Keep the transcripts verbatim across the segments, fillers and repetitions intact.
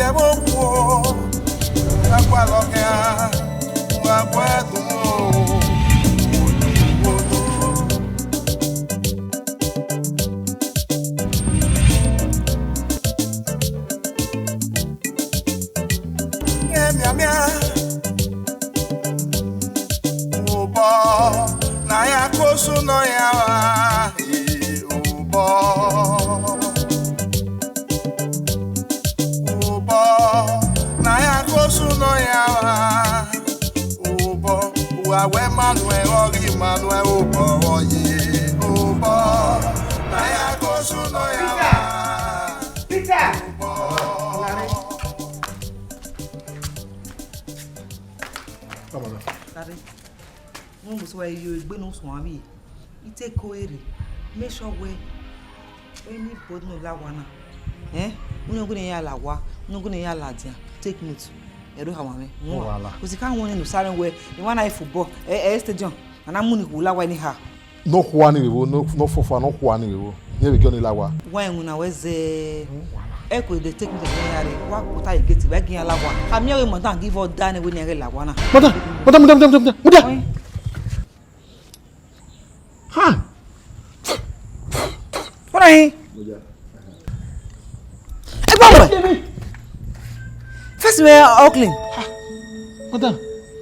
Ẹvbo okhuo, wa gualọ khian, wa gu ẹdun o. Emiamian, obọ ne a ya ke osu nọ ya vba, obọ. Obọ, ne a ya ke osu nọ ya vba. Obọ, uwa wẹ Emmanuel, ọ ghi Emmanuel, obọ vbe ọ ye. Obọ, ne a ya ke osu nọ ya vba. Peter! Obọ. Daddy, wẹ must wẹ yo egbe ne u suẹn vbe. I te ko ere. Make sure wẹ anybody ne ọ la owa na. Eh? Unu ghi ne ya la owa, unu ghi ne ya ladian. Take note. Ẹro ha wa mwẹ. Wala. Kò sí ká wọn nínú sáré wẹ, ìwọ náà football, ẹ, ẹ stadium, a na mu ni wò la owa anyhow. Ne ọ khua ni vbe vbo, ne ọ, ne ọ fọfa, ne ọ khua ni vbe vbo. Iran vbe gie ọnii la owa. Wa ẹwẹn na wẹ zẹ. Ẹ ko de take me to the area. Wa kota ye gate, wa gi iran la owa. A miẹn wẹ madam give order ne wẹ ne ẹ ghẹ la owa na. Madam, madam, madam, madam, madam, madam. Oyin. Ha! What are you? Ẹ gbọ́ wẹ̀. First me, all clean. Madam,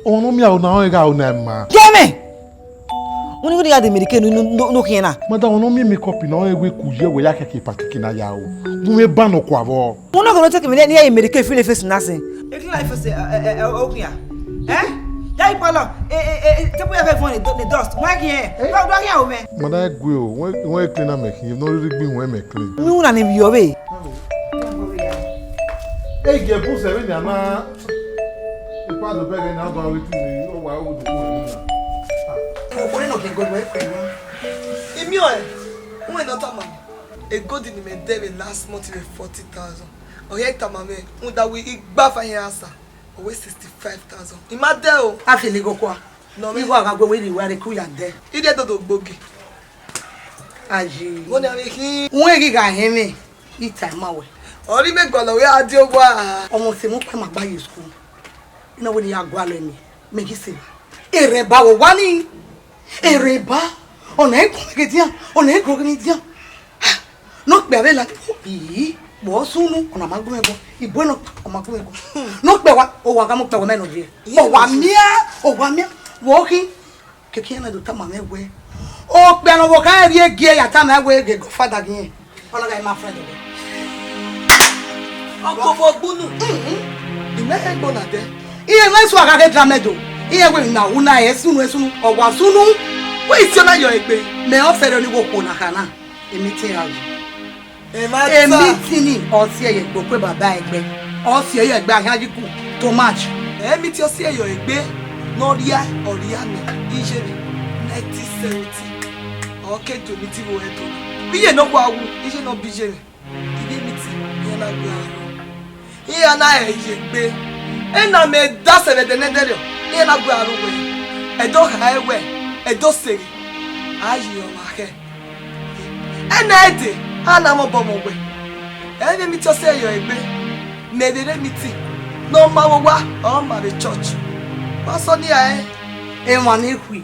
ọmọ ne ọ miẹn aro na, ọ gha aro na ma. Gẹmẹ. Wọ́n ní wọ́n ní ya de America no, no, no, no khian na. Madam, ọmọ ne ọ miẹn makeup na, ọ ghe ku ye wẹ ya kẹkẹ pakiki na ya o. Gun vbe ban nọ kua vbọ. Wọ́n náà kò ló take me ní, ní America feel face na sin. Ekila face, ẹ, ẹ, ẹ, ó kìá. Ẹ? Ya ipa lọ. Ẹ, ẹ, ẹ, ẹ, tẹ́pọ̀ yà fẹ́ fún ni, ni dust. Wọ́n kì í ẹ. Wọ́n, wọ́n yà wọ́n mẹ́. Madam, ẹ gbé o. Wọ́n, wọ́n clean na mẹ khin. No really gbin wọ́n mẹ clean. Mi wuna ni bi ọbe. Ẹ jẹ bus ẹ vbe ni a na. Ipa do bẹghe na ba we tu ni, ọ wa wo do ko ni na. Ọkùnrin náà kì í gbọdọ̀ ẹ pẹ̀lú. Èmi ọ̀ ẹ̀, wọ́n ẹ̀ náà tà mọ́. Egodi ni mẹ dẹ vbe last month vbe forty thousand. Ọ hẹ tama mwẹ, rhunmwuda wẹ igbafa hia sa, ọ wẹ sixty-five thousand. I ma dẹ o. A fi ni go kua. Nọ mwẹ. Igho a gha gue wẹ rri wa re ku ya dẹ. I de dodo gbogi. Ayi. Wọ ni a vbe khin. Wẹ ghi gha hẹn mwẹ, I ta ima wẹ. Ọ ri mẹ gualọ wẹ a di owa. Ọmọ sẹ mwẹ ukpẹ ma gba ye school. I na wẹ ne I ya gualọ ẹmwẹ, mẹ ghi sẹ. Erhẹn ba vbe owa ni. Erhẹn ba, ọna i gun ghe dian, ọna i gun ghe dian. Ne okpia vbe la, ii, vbe ọ sunu, ọna ma gu mwẹ ẹbọ, ibuẹ nọ, ọ ma gu mwẹ ẹbọ. Ne okpia wa, owa gha mu okpia wa mẹ nọ ye. Owa miẹn, owa miẹn, vbe ọ khin, keke iran na do tama mwẹ wẹ, okpia ne ọvbokhan rhie gie ya tama ẹn wẹ, ghe godfather ghi rẹn. Ọna gha ma friend wẹ. Ọkọ fo gbunu. Mhm. I mẹ egbe na dẹ. Iran mwẹ sua gha ghe drama do. Iran wẹ na wu na ẹ sunu, ẹ sunu, ọ wa sunu. Wẹ isi ọna yọ egbe. Mẹ ọ sẹrẹ ni wo kpo na kha na. Emi tin ra yi. Emi tin ni, ọ si ẹyẹ egbe okue baba egbe. Ọ si ẹyẹ egbe ahian yi ku too much. Emi tin ọ si ẹyẹ egbe, ne ọ rhia, ọ rhia nẹ, iye nẹ, nineteen seventy. Ọ ke do emi tin vbe ẹdọ. Iye ne ọ wa wu, iye ne ọ bi iye nẹ. Iye emi tin, iran na gbe aro. Iran na hẹ iye egbe. Ena mẹ da sẹ vbe ẹdẹ nẹdẹrriọ, iran na gbe aro wẹ. Ẹdẹ ọ kha ẹwẹ, ẹdẹ ọ sere. A yi ọmwa khẹ. Ena ẹdẹ, a na mwẹ obọ mwẹ wẹ. Ẹ vbe emi tin ọ si ẹyẹ egbe. Mẹ vbe rre emi tin. Ne ọ ma vbe owa, ọ ma vbe church. Wa sọ ni rae. Emwa ni khui.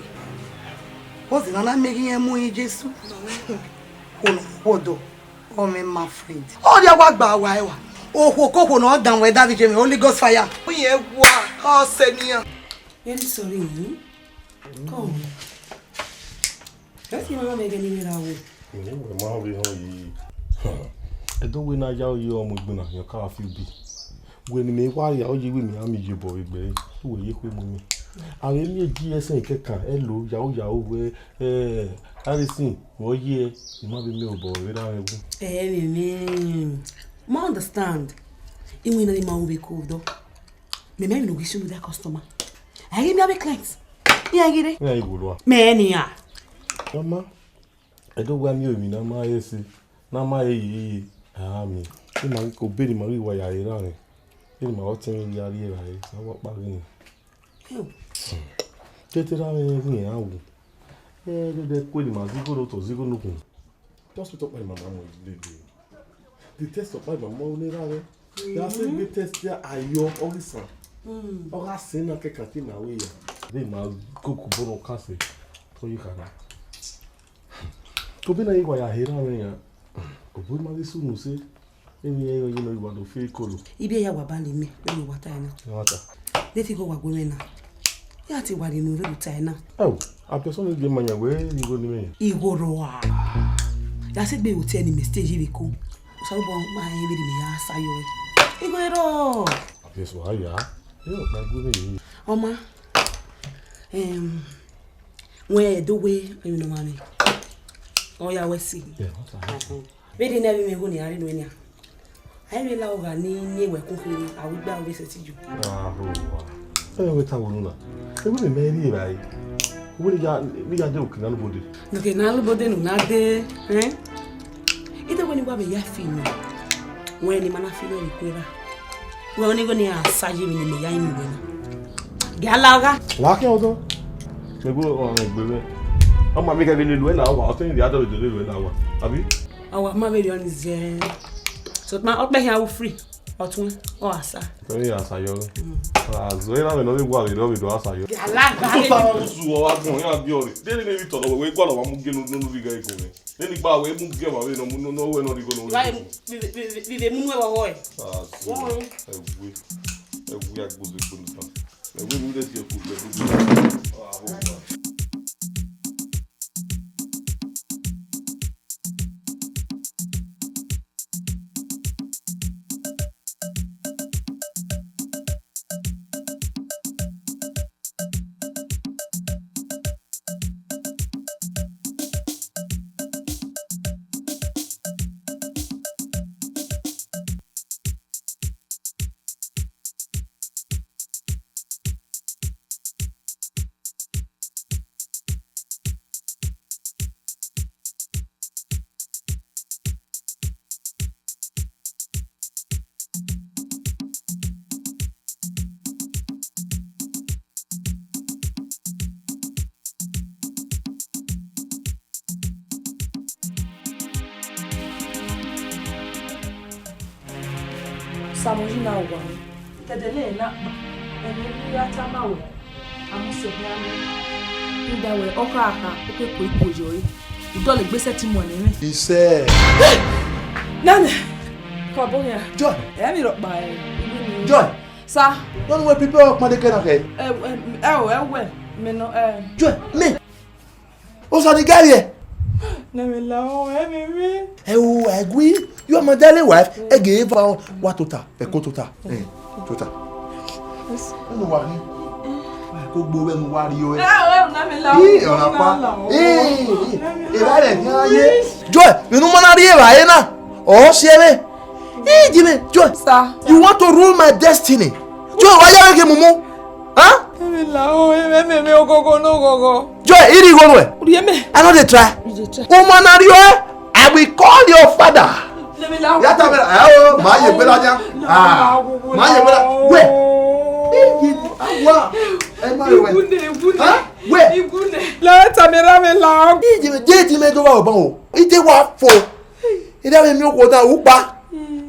Ozi na na miẹn ghi iran mu Jesu. Ono wọdọ, ọ mwẹ ma friend. Ọ rhia wa gba wa ẹwa. Okhuo kokhuo ne ọ dan wẹ David Jemmy, Holy Ghost fire. Iye wa, ọ sẹ nian. Very sorry, hmm? Come. Let's see, mama, make any way that way. Wẹ ma vbe họn yi. Ẹdẹ wẹ na ya oyi ọmọ egbe na, yọ ka fi bi. Wẹ ne mẹ wa ya oyi wẹ mẹ a miẹn iyobọ vbe egbe re, wẹ ye khuemu mẹ. A vbe miẹn G S N kẹkan, ẹ lo yahoo yahoo wẹ, ẹ, Harrison, wẹ ọ ye, I ma vbe miẹn obọ vbe erha mwẹ wu. Ẹ, mẹ, mẹ, ma understand. Iwinna ni ma ru vbe ko dọ. Mẹ, mẹ, no wish you that customer. A ghi miẹn avbe client. Iran ghi rre. Iran ghi wolo a. Mẹ nian. Mama, Ẹdẹ wa miẹn emwi ne a ma he ẹse, ne a ma he ye ye, a miẹn. Ima ghi ke obọ ne ima ghi wa ya re erha mwẹ, vbene ima ọtẹn mwẹ ya rri evbare, a wa kpa ghe mwẹ. Te te erha mwẹ ghi rẹn wu. Ẹ, dẹdẹ ku ne ima zẹ igho ne otọ zẹ igho ne okhuo. Just put up my mama mo dede. The test of my mama ne erha mwẹ. Ya sẹ gbe test ya ayọ ọghe isan. Ọ gha sẹ na kẹkan te ima wẹ ya. Vbe ima koko bọrọ kan sẹ, tọ ye kha na. Tobena igho ya he na mwẹ yan. Obo ma ghi sunu sẹ. Emwi ẹre ọyẹnẹ owa do fe kolo. Ibi ya wa ba le mẹ, vbene wa ta na. Wa ta. De ti gho wa gu mwẹ na. Ya te wa ri nu vbe ta na. Ẹo, abiọsọ ne gie ma yan wẹ igho ni mẹ. Igho rọ a. Ya sẹ gbe hotel ni mẹ stage vbe ko. Osanobua ma rẹn vbene mẹ ya sa yọ ẹre. Igho rọ. Abiọsọ a ya. Ẹ ọkpa gu mwẹ. Ọma. Em, wẹ do we emwi ne ọ ma mwẹ. Ọ ya wẹ si. Yeah, what the hell? Vbe de ne avbe mwẹ igho ne a rre nuẹn nia, a i vbe la ogha ni ni ewẹ kun kherhe, a ru igbe aro vbe sẹtin ju. Aho wa. Ẹ wẹ ta wunu na. Ẹ wẹ mẹ rri evbare. Wẹ ni ya ni ya de oke na lobode. Oke na lobode nu na de, eh? Ite wẹ ni wa vbe ya fi ni. Wẹ ni ma na fi lọ ni kuera. Wẹ ni go ni a sa ye mi ni mẹ ya ni wẹ na. Gẹ ala gha. Wa khian ọdọ. Mẹ gu ọ mẹ gbe mwẹ. Ọ ma mi kẹ vbe lele uẹ na wa, ọ tẹn ni a dọlọ lele uẹ na wa. Abi? Awa ma vbe rhie ọni zẹ. So ma ọ kpẹ khian u free. Ọtuẹn, ọ gha sa. Tẹn ya sa yọ. Azo, ena vbe nọ vbe wa vbe rọ vbe do sa yọ. Gẹ ala gha. Usa usu ọ wa gbọn ya bi ọre. De ne ne vbe tọrọ wẹ, wẹ gua lọ wa mu genu nu vbe ga igun mwẹ. Nene igba wẹ mu gie ọmwa vbe nọ mu nọ wẹ nọ righo nọ. Wa vbe mu nuẹn vbe họe. Ah, so. Ẹwe, ẹwe agboze gbonu tan. Ẹwe mi de si ẹku gbẹ gbẹ. Samuel na wa. Kẹdẹ ne na kpa, ẹmwẹ ne I ya tama ruẹ, a mu sẹ khian nẹ. Rhunmwuda wẹ, ọ kha kha, u ke ku ikuo yọ ẹre. U dọlegbe sẹtin mu ẹn nẹ mwẹ. Isẹ. Nana, kọ bọ hia. Joy. Ẹ mi rọkpa ẹ. Joy. Sa. None wẹ people ọkpọnmwẹ kẹ na khẹ. Ẹ, ẹ, ẹ o, ẹ wẹ, mẹ nọ, ẹ. Joy, me. Osa ni gari ẹ. Nẹ mẹ la ọ, ẹ mẹ mẹ. Ẹ o, I agree. Your motherly wife, ẹ gẹ eva wa tota, ẹ ko tota. Ẹ, tota. Unu wa ni. Wa ko gbo wẹ nu wa ri o ẹ. Ẹ o, ẹ na mẹ la. Ii, ọna pa. Ii, ii. Eva rẹ ni aye. Joy, inu ma na ri eva ena. Ọ si ẹvbe. Ii, Jimmy, Joy. Sir. You want to rule my destiny? Joy, wa ya ke mumu. Huh? Ẹ mẹ la ọ, ẹ mẹ mẹ ogogo no ogogo. Joy, I rhie igho nuẹ. Rhie mẹ. I no dey try. You dey try. Uma na rhie, I will call your father. Let me laugh. Ya ta mẹ, ẹ o, ma ye gbe lọnia. Ah, ma ye gbe la. Wẹ. Awa. Ẹ ma ye wẹ. Igune, igune. Ha? Wẹ. Igune. La ta mẹ ra mẹ la. Iji me, je ti me do wa oban o. Ite wa fo. Ida me mi okhuo da ukpa.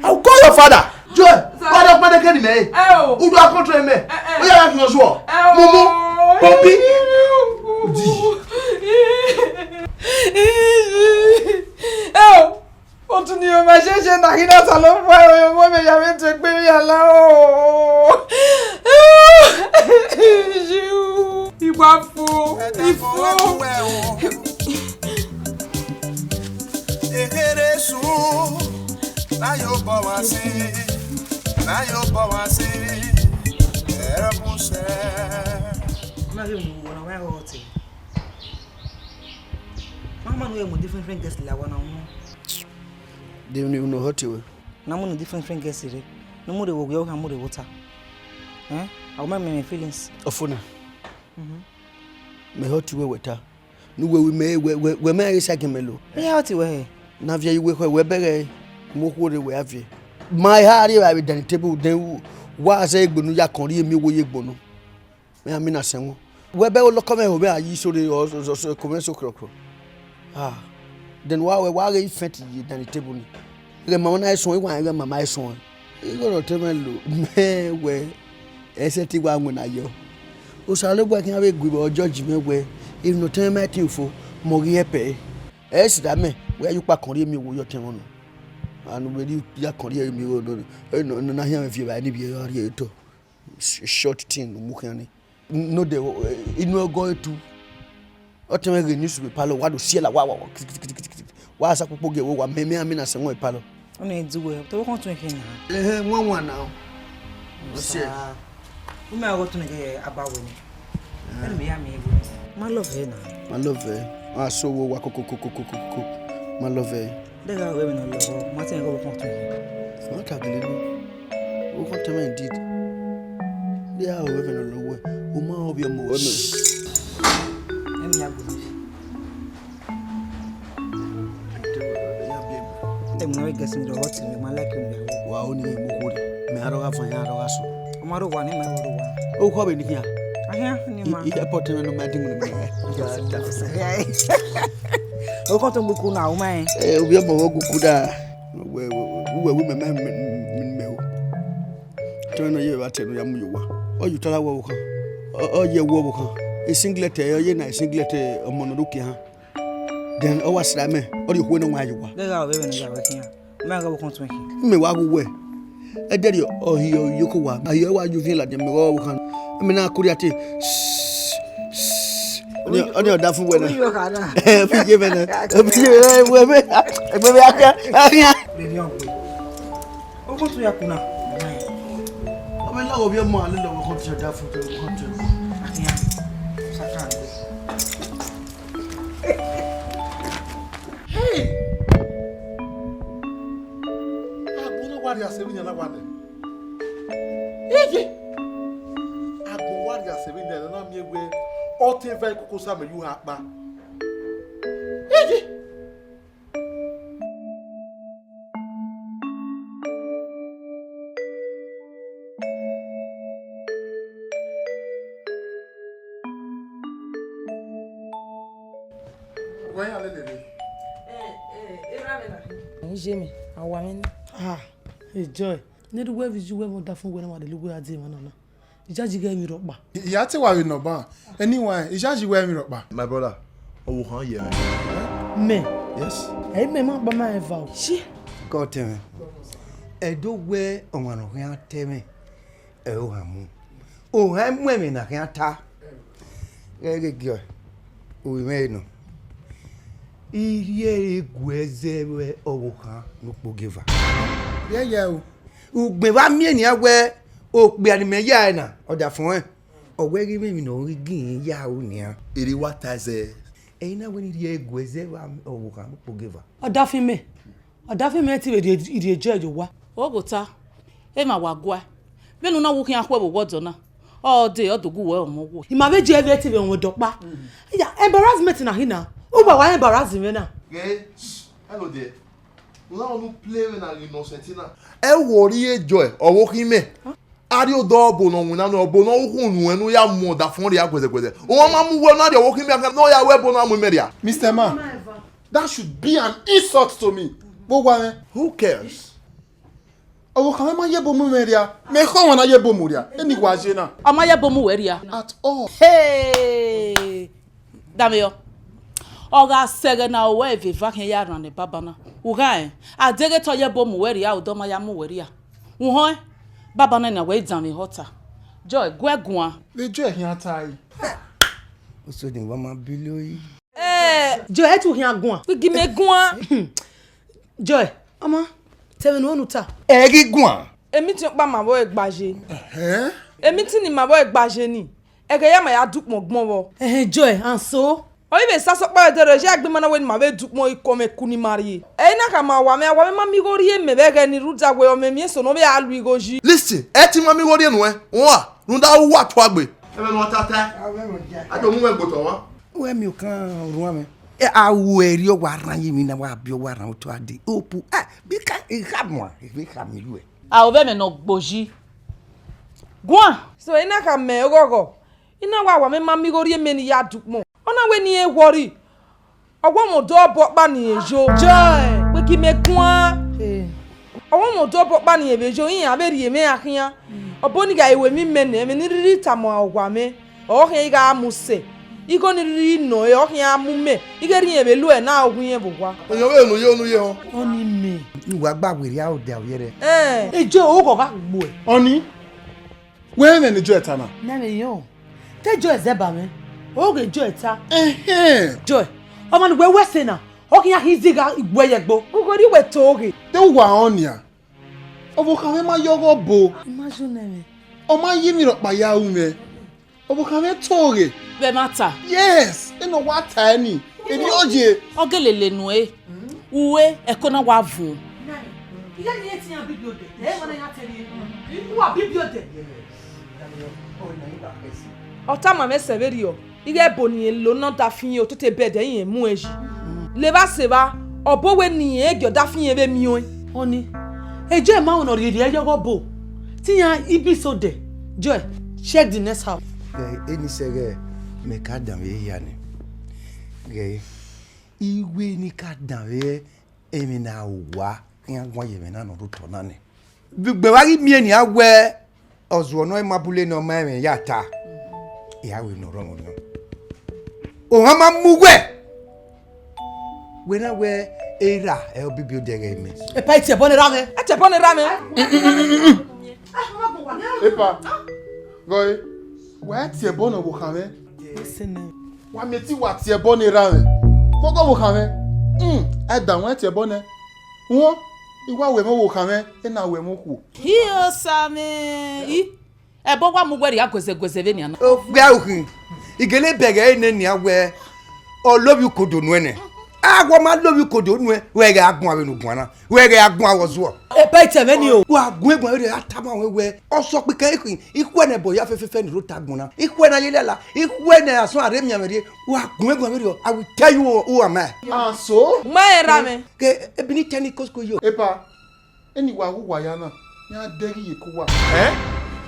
I will call your father. Joy, father, father, kẹ́ni mẹ́. Ẹ o. Udu akọ́ntọ̀ mẹ́. Ẹ, ẹ. Ó yára fi hàn sùọ́. Ẹ o. Mumu. Pọ́pí. Di. Ẹ o. Otu ni o ma ṣe ṣe na kí náà sọ ló fún ẹ, o mọ mi ya mi tó gbé mi yà lá o. Ìwà fún ìfún. Ekeresu, na yo bọ wa si, na yo bọ wa si, ẹrẹbusẹ. Má ṣe mú wọn wá ọtí. Má má nu emu different different guest la wa na wọn. De ni unu hot we? Na mu ni different different guest re. No mu de wo gbe o ha mu de wo ta. Eh? Awo ma me feelings. Ofuna. Mhm. Me hot we weta. Nu wẹ wẹ mẹ wẹ wẹ mẹ ghi sa gin mẹ lo. Iye ọtí wẹ hẹ? Na viẹ iwe khẹ wẹ bẹghe mu okhuo rre wẹ a viẹ. Ma eha rrie vbe dining table then wa zẹ egbe unu ya kọn rrie emi owo ye egbe unu. Mẹ a mina sẹ wọn. Wẹ bẹghe olọkọ mwẹ ho mwẹ a yi so rre ọ ko mwẹ so krọkrọ. Ah. Then wa wẹ wa ghe ifẹn ti ye dining table ni. Ighẹ ma na suẹn, iwa ighẹ ma ma suẹn. Igho ne ọtẹn mwẹ lo, mẹ wẹ, ẹ i sẹtin wa winna yọ. Osanobua khian vbe gu vbe judge mwẹ wẹ, emwi ne ọtẹn mwẹ ma i tin fo, mẹ ọ ghi help ẹre. Ẹ i sẹ da mẹ, wẹ ya ukpa kọn rhie miẹn owo ye ọtẹn mwẹ nọ. And wẹ ya kọn rhie miẹn owo nọ, nọ, nọ, na khian mwẹ viọ evbare ne ivbi ẹre ọ rhie otọ. Sh-, short thing ne u mu khian ni. Nodẹ, inu ẹgọ etu. Ọtẹn mwẹ ghe news vbe palọ, wa do siẹ la, wa, wa, wa, kiti, kiti, kiti, kiti, kiti. Wa sa kpokpo gie wa, mẹ, mẹ, amina sẹ wọn palọ. Ọna i du wẹ, te ọvbokhan tuẹn khin na? Ehe, wan wan na. Ọ siẹ. Sa, u mẹ ọgọ tọn ghe aba wẹ ni. Ẹn. Ẹn, mẹ ya miẹn wẹ. Ma love ẹ na. Ma love ẹ. A so wo wa koko, koko, koko, koko. Ma love ẹ. Deghẹ a ru ẹmwẹ ne ọ lọghọ, ma tẹn ghe ọvbokhan tuẹn khin. Ma ta gele nu. Ọvbokhan tuẹn mwẹ indeed. Deghẹ a ru ẹmwẹ ne ọ lọghọ, u ma rẹn ovbi ọmọ ruẹ mẹ. Ẹmwẹ ya gbele. Ẹmwẹ ne ọ gẹsẹ ne ọ hot mẹ, ma like him very well. Wa o ni mu okhuo rre. Mẹ a rọ gha van, a rọ gha sọ. Ọ ma rre owa ni, ma rre owa. Okhuo vbe ni khian? Ahian ni ma. I, i airport mwẹ ne ọ ma di mu ne mẹ. Ọvbokhan tuẹn gbe uku na, u ma rẹn. Eh, ovbi ọmọ vbe gu uku da. Wẹ, wẹ, wẹ, wẹ, mẹ, mẹ, mẹ, mẹ, o. Tẹmwẹ ne ọ ye vbe vba te ne ọ ya mu ye owa. Ọ ye utara wẹ ọvbokhan. Ọ, ọ ye ẹwu ọvbokhan. E singlet ẹre, ọ ye na e singlet ọmọ ne ọ do kie han. Then ọ wa sra mẹ, ọ rhie okhuo ne ọ wan ye owa. Gẹgẹ a ru ẹmwẹ ne ọ ya wẹ khian. Mẹ gha ọvbokhan tuẹn khin. Mẹ wa ghe uwẹ. Ẹdẹrriọ, ọ hi ọ yoko wa. A hi ọ wa ye uviẹn ladian mẹ ghe ọvbokhan. Mẹ na kurria te. Ọni, ọni ọdafẹn wẹ na. Omi yo kha na. Omi ye mẹ na. Omi ye mẹ, ẹgbẹ mẹ, ẹgbẹ mẹ akha, akha. Lele ọgbe. Ọvbokhan tuẹn ya ku na. Ọ mẹ lọghọ ovbi ọmọ, a lele ọvbokhan tuẹn ọdafẹn, ọvbokhan tuẹn. Akha. Satan. Hey! Agbọn na wa rhia sẹ vbe inian na wa nẹ. Iye! Agbọn wa rhia sẹ vbe inian na miẹn wẹ ọ te va ikoko sa mẹ ye uha kpa. Iye! Wẹ ya lele rre. Ẹ, ẹ, erha mwẹ na. Ẹ i ye mẹ, a wa mwẹ nẹ. Ah, Joy, ne erha uwẹ vbe iye uwẹ mwẹ ọdafẹn uwẹ ne wa lele uwẹ gha die emwa na na. Iyayi ghẹ emwi rhọkpa. I, I ya te wa vbe nọ ban. Anyway, Iyayi wẹ emwi rhọkpa. My brother, ọvbokhan ye mwẹ. Mẹ? Yes. Ẹ i mẹ ma kpa ma eva o. Shi. Kọ tẹmwẹ. Ẹdo wẹ ọmwa ne ọ khian tẹmwẹ. Ẹ o han mu. Ohan mu ẹmwẹ na khian ta. Ghẹ ghe giẹ, u mwẹ nọ. I rhie ẹre guẹ zẹ vbe ọvbokhan ne ukpogieva. Yẹyẹ o. Ugbẹn vbe a miẹn nian wẹ okpia ne imẹ ya ẹre na, ọdafẹn ọnrẹn, ọ wẹ ghi mwẹ emwi ne ọ ghi ginmwi ya ru nian. Erha wa ta zẹ. Ẹre na wẹ ne I rhie ẹre guẹ zẹ vbe ọvbokhan ne ukpogieva. Ọdafẹn mẹ. Ọdafẹn mẹ te vbe rhie, rhie Joy ye owa. Oghota, emwa wa guae. Vbene u na wu khian khuẹ vbe owa ọdọ na, ọ dee, ọ do gu uwẹ ọmọ wo. I ma vbe je vbe te vbe wọn dọkpa. Ya, embarrassment na hi na. U wa wa embarrass mwẹ na. Ghe, hello there. U na unu play vbe na ghi nonsense na. Ẹ wo rhie Joy, ọvbokhan mẹ. A rhie odọ ọbo ne ọ winna nẹ, ọbo ne ọ hu unu ẹn ne u ya mu ọdafẹn rria guẹzẹguẹzẹ. Uwẹ ma mu uwẹ ne a rhie ọvbokhan mẹ, ne ọ ya ru ẹbo ne a mu imẹ rria. Mister Man, that should be an insult to me. Vbe owa mwẹ. Who cares? Ọvbokhan mwẹ ma ya ẹbo mu mwẹ rria. Mẹ khọ wan na ya ẹbo mu rria. Eni wa ye na. Ọ ma ya ẹbo mu wẹ rria. At all. Hey! Danmwehọ. Ọ gha sẹ ẹghẹ ne aro ruẹ eva khian ya rhan ne baba na. U gha rẹn, a deghẹ te ọ ya ẹbo mu wẹ rria, odọ ma ya mu wẹ rria. U họn ẹn, baba na na wẹ i danmwehọ ta. Joy, gu ẹe guan. Vbe Joy khian ta ẹre. Osodi wa ma bi lo yi. Eh, Joy, ẹ tu khian guan. Wẹ gi mẹ guan. Joy, ọmọ, te ẹmwẹ ne u ta? Ẹ ghi guan. Emiti ọkpa ma vbe ẹre gba ye. Ẹhẹn. Emiti ni ma vbe ẹre gba ye ni. Ẹghẹ ya ma ya dukpọn gbọn vbọ. Ẹhẹn, Joy, and so? Ọ i vbe sasa ọkpa ẹdẹrẹ, ya egbe ma na wẹ ne ima vbe dukpọn ikọ mwẹ ku ne ima rrie. Ẹ i na khama owa mwẹ, owa mwẹ ma miẹn igho rhie mẹ vbe ẹghẹ ni rhunmwuda wẹ ọ mwẹ emwi eso ne ọ vbe a lu igho yi. Listen, ẹ te ma miẹn igho rhie nuẹn, uwa, rhunmwuda uwa tuagbe. Ẹmwẹ ne uwa ta ta, a do mu mwẹ gbe otọ mwa. Wẹ miẹn okan orhuan mwẹ. Ẹ, a ru ẹre ọ wa rhan ye emwi na, wa biẹ ọ wa rhan otọ a dee. Opu, ẹ, bika, I kha muan, I kha miẹn yuẹ. A ru vbe ẹmwẹ ne ọ gbo yi. Guan! So, I na khama oghọghọ, I na wa owa mwẹ ma miẹn igho rhie mẹ ne I ya dukpọn. Ọ na wẹ ne I worry. Ọ wa mu odọ ọbọ ọkpa ne irẹn yo. Joy! Wẹ gi mẹ guan. Hey. Ọmwa ọmọ ọdọ ọbọkpa ni vbe yo iran vbe rhie mwẹ ra khian. Ọbo ni gha ru emwi mẹ nẹ, ẹmwẹ ne I rhirhi tama owa mwẹ, ọ khian I gha mu sẹ. Igho ni rhirhi nọ ẹre, ọ khian mu mẹ, I ghe rhie vbe lu ẹre na, ọ gu irẹn vbe owa. Ọyọ vbe unu ye, unu ye họn. Ọni mẹ. Uwa gba werriẹ aro dia vbiẹ rẹ. Ẹn. Ejo, oghọ gha gbuẹ. Ọni, wẹ rẹn ne Joy ta na? Nẹ vbe yọ. Te Joy zẹ ba mwẹ. Oghe Joy ta. Ẹhẹn. Joy, ọmọ ni wẹ wẹ ẹse na, ọ khian hin izigha iguẹ ye ẹgbo. Ugho rri wẹ to ghe. Te uwa rẹn nian. Ọvbokhan mwẹ ma ye ọghe ọbo. I ma zẹ nẹ mwẹ. Ọ ma ye emwi rhọkpa ya ru mwẹ. Ọvbokhan mwẹ to ghe. Vbe ẹmwata. Yes, ena wa ta ẹre ni. Erriọ ye. Ọ gele lele nuẹn. Ue, ẹko na wa vuọn. Iye ni etian bibi odẹ, ẹ wọn na ya te rhie. Uwa bibi odẹ. Ọ tama mwẹ sẹ vberriọ, ighẹ ẹbo ne irẹn lo ne ọdafẹn irẹn otete bẹdẹ irẹn mu ẹn yi. Levba sẹ evba, ọbo wẹ ne irẹn gie ọdafẹn irẹn vbe miẹn ọẹn. Ọni, e Joy ma ru ne ọ rhie rhie ye ọghe ọbo. Te iran ibi so dẹ, Joy, check the next house. Ghẹ, eni sẹ ghẹ, mẹ ka danmwẹ ehia nẹ. Ghẹ, iwe ni ka danmwẹ emwi ne a wa khian guan ye ẹmwẹ na ne ọ rre otọ na nẹ. Vbe ugbẹn wa ghi miẹn nian wẹ, ọ zuọ nọ ima bule ne ọ ma ẹmwẹ ya ta, I gha ru emwi ne ọ rọnmwẹ orhiọn. Ohan ma mu uwẹ, wẹ na wẹ erha ẹ ọ bibi odẹ ghẹ mẹ. Epa, itiẹbọ ne erha mwẹ. Itiẹbọ ne erha mwẹ. Epa, gọe, wa tie ẹbọ ne ọvbokhan mwẹ. Wa miẹn te wa tie ẹbọ ne erha mwẹ. Fọgọ ọvbokhan mwẹ. Hmm, ẹdẹ wọn tie ẹbọ nẹ. Wọn, I wa wẹ ẹmwẹ ọvbokhan mwẹ, ena wẹ ẹmwẹ okhuo. Hi, Osa mwẹ. I, ẹbọ wa mu wẹ rhia guẹzẹ guẹzẹ vbenian na. Okpia ukhin, I gele bẹghe ẹre nẹ nian wẹ, ọ lovbi ukodo nuẹn nẹ. A wẹ ọ ma lovbi ukodo nuẹn, wẹ ghẹ a guan vbene u guan na. Wẹ ghẹ a guan vbe ọ zuọ. Epa, itiẹmwẹ ni o. Wa gun eguan vberriọ, a tama ruẹ wẹ, ọ sọ kpikẹ ikhin, ikhuẹ ne ẹbọ ya fẹfẹfẹ ni rre ota agbọn na. Ikhuẹ ne a ye lala, ikhuẹ ne asọn a rre miẹn mwẹ rrie. Wa gun eguan vberriọ, I will tell you who, who am I. And so? Ma erha mwẹ. Ke ebi ni tẹ ni kosko yo. Epa, eni wa wu wa ya na, iran dẹghe iyeke uwa. Eh?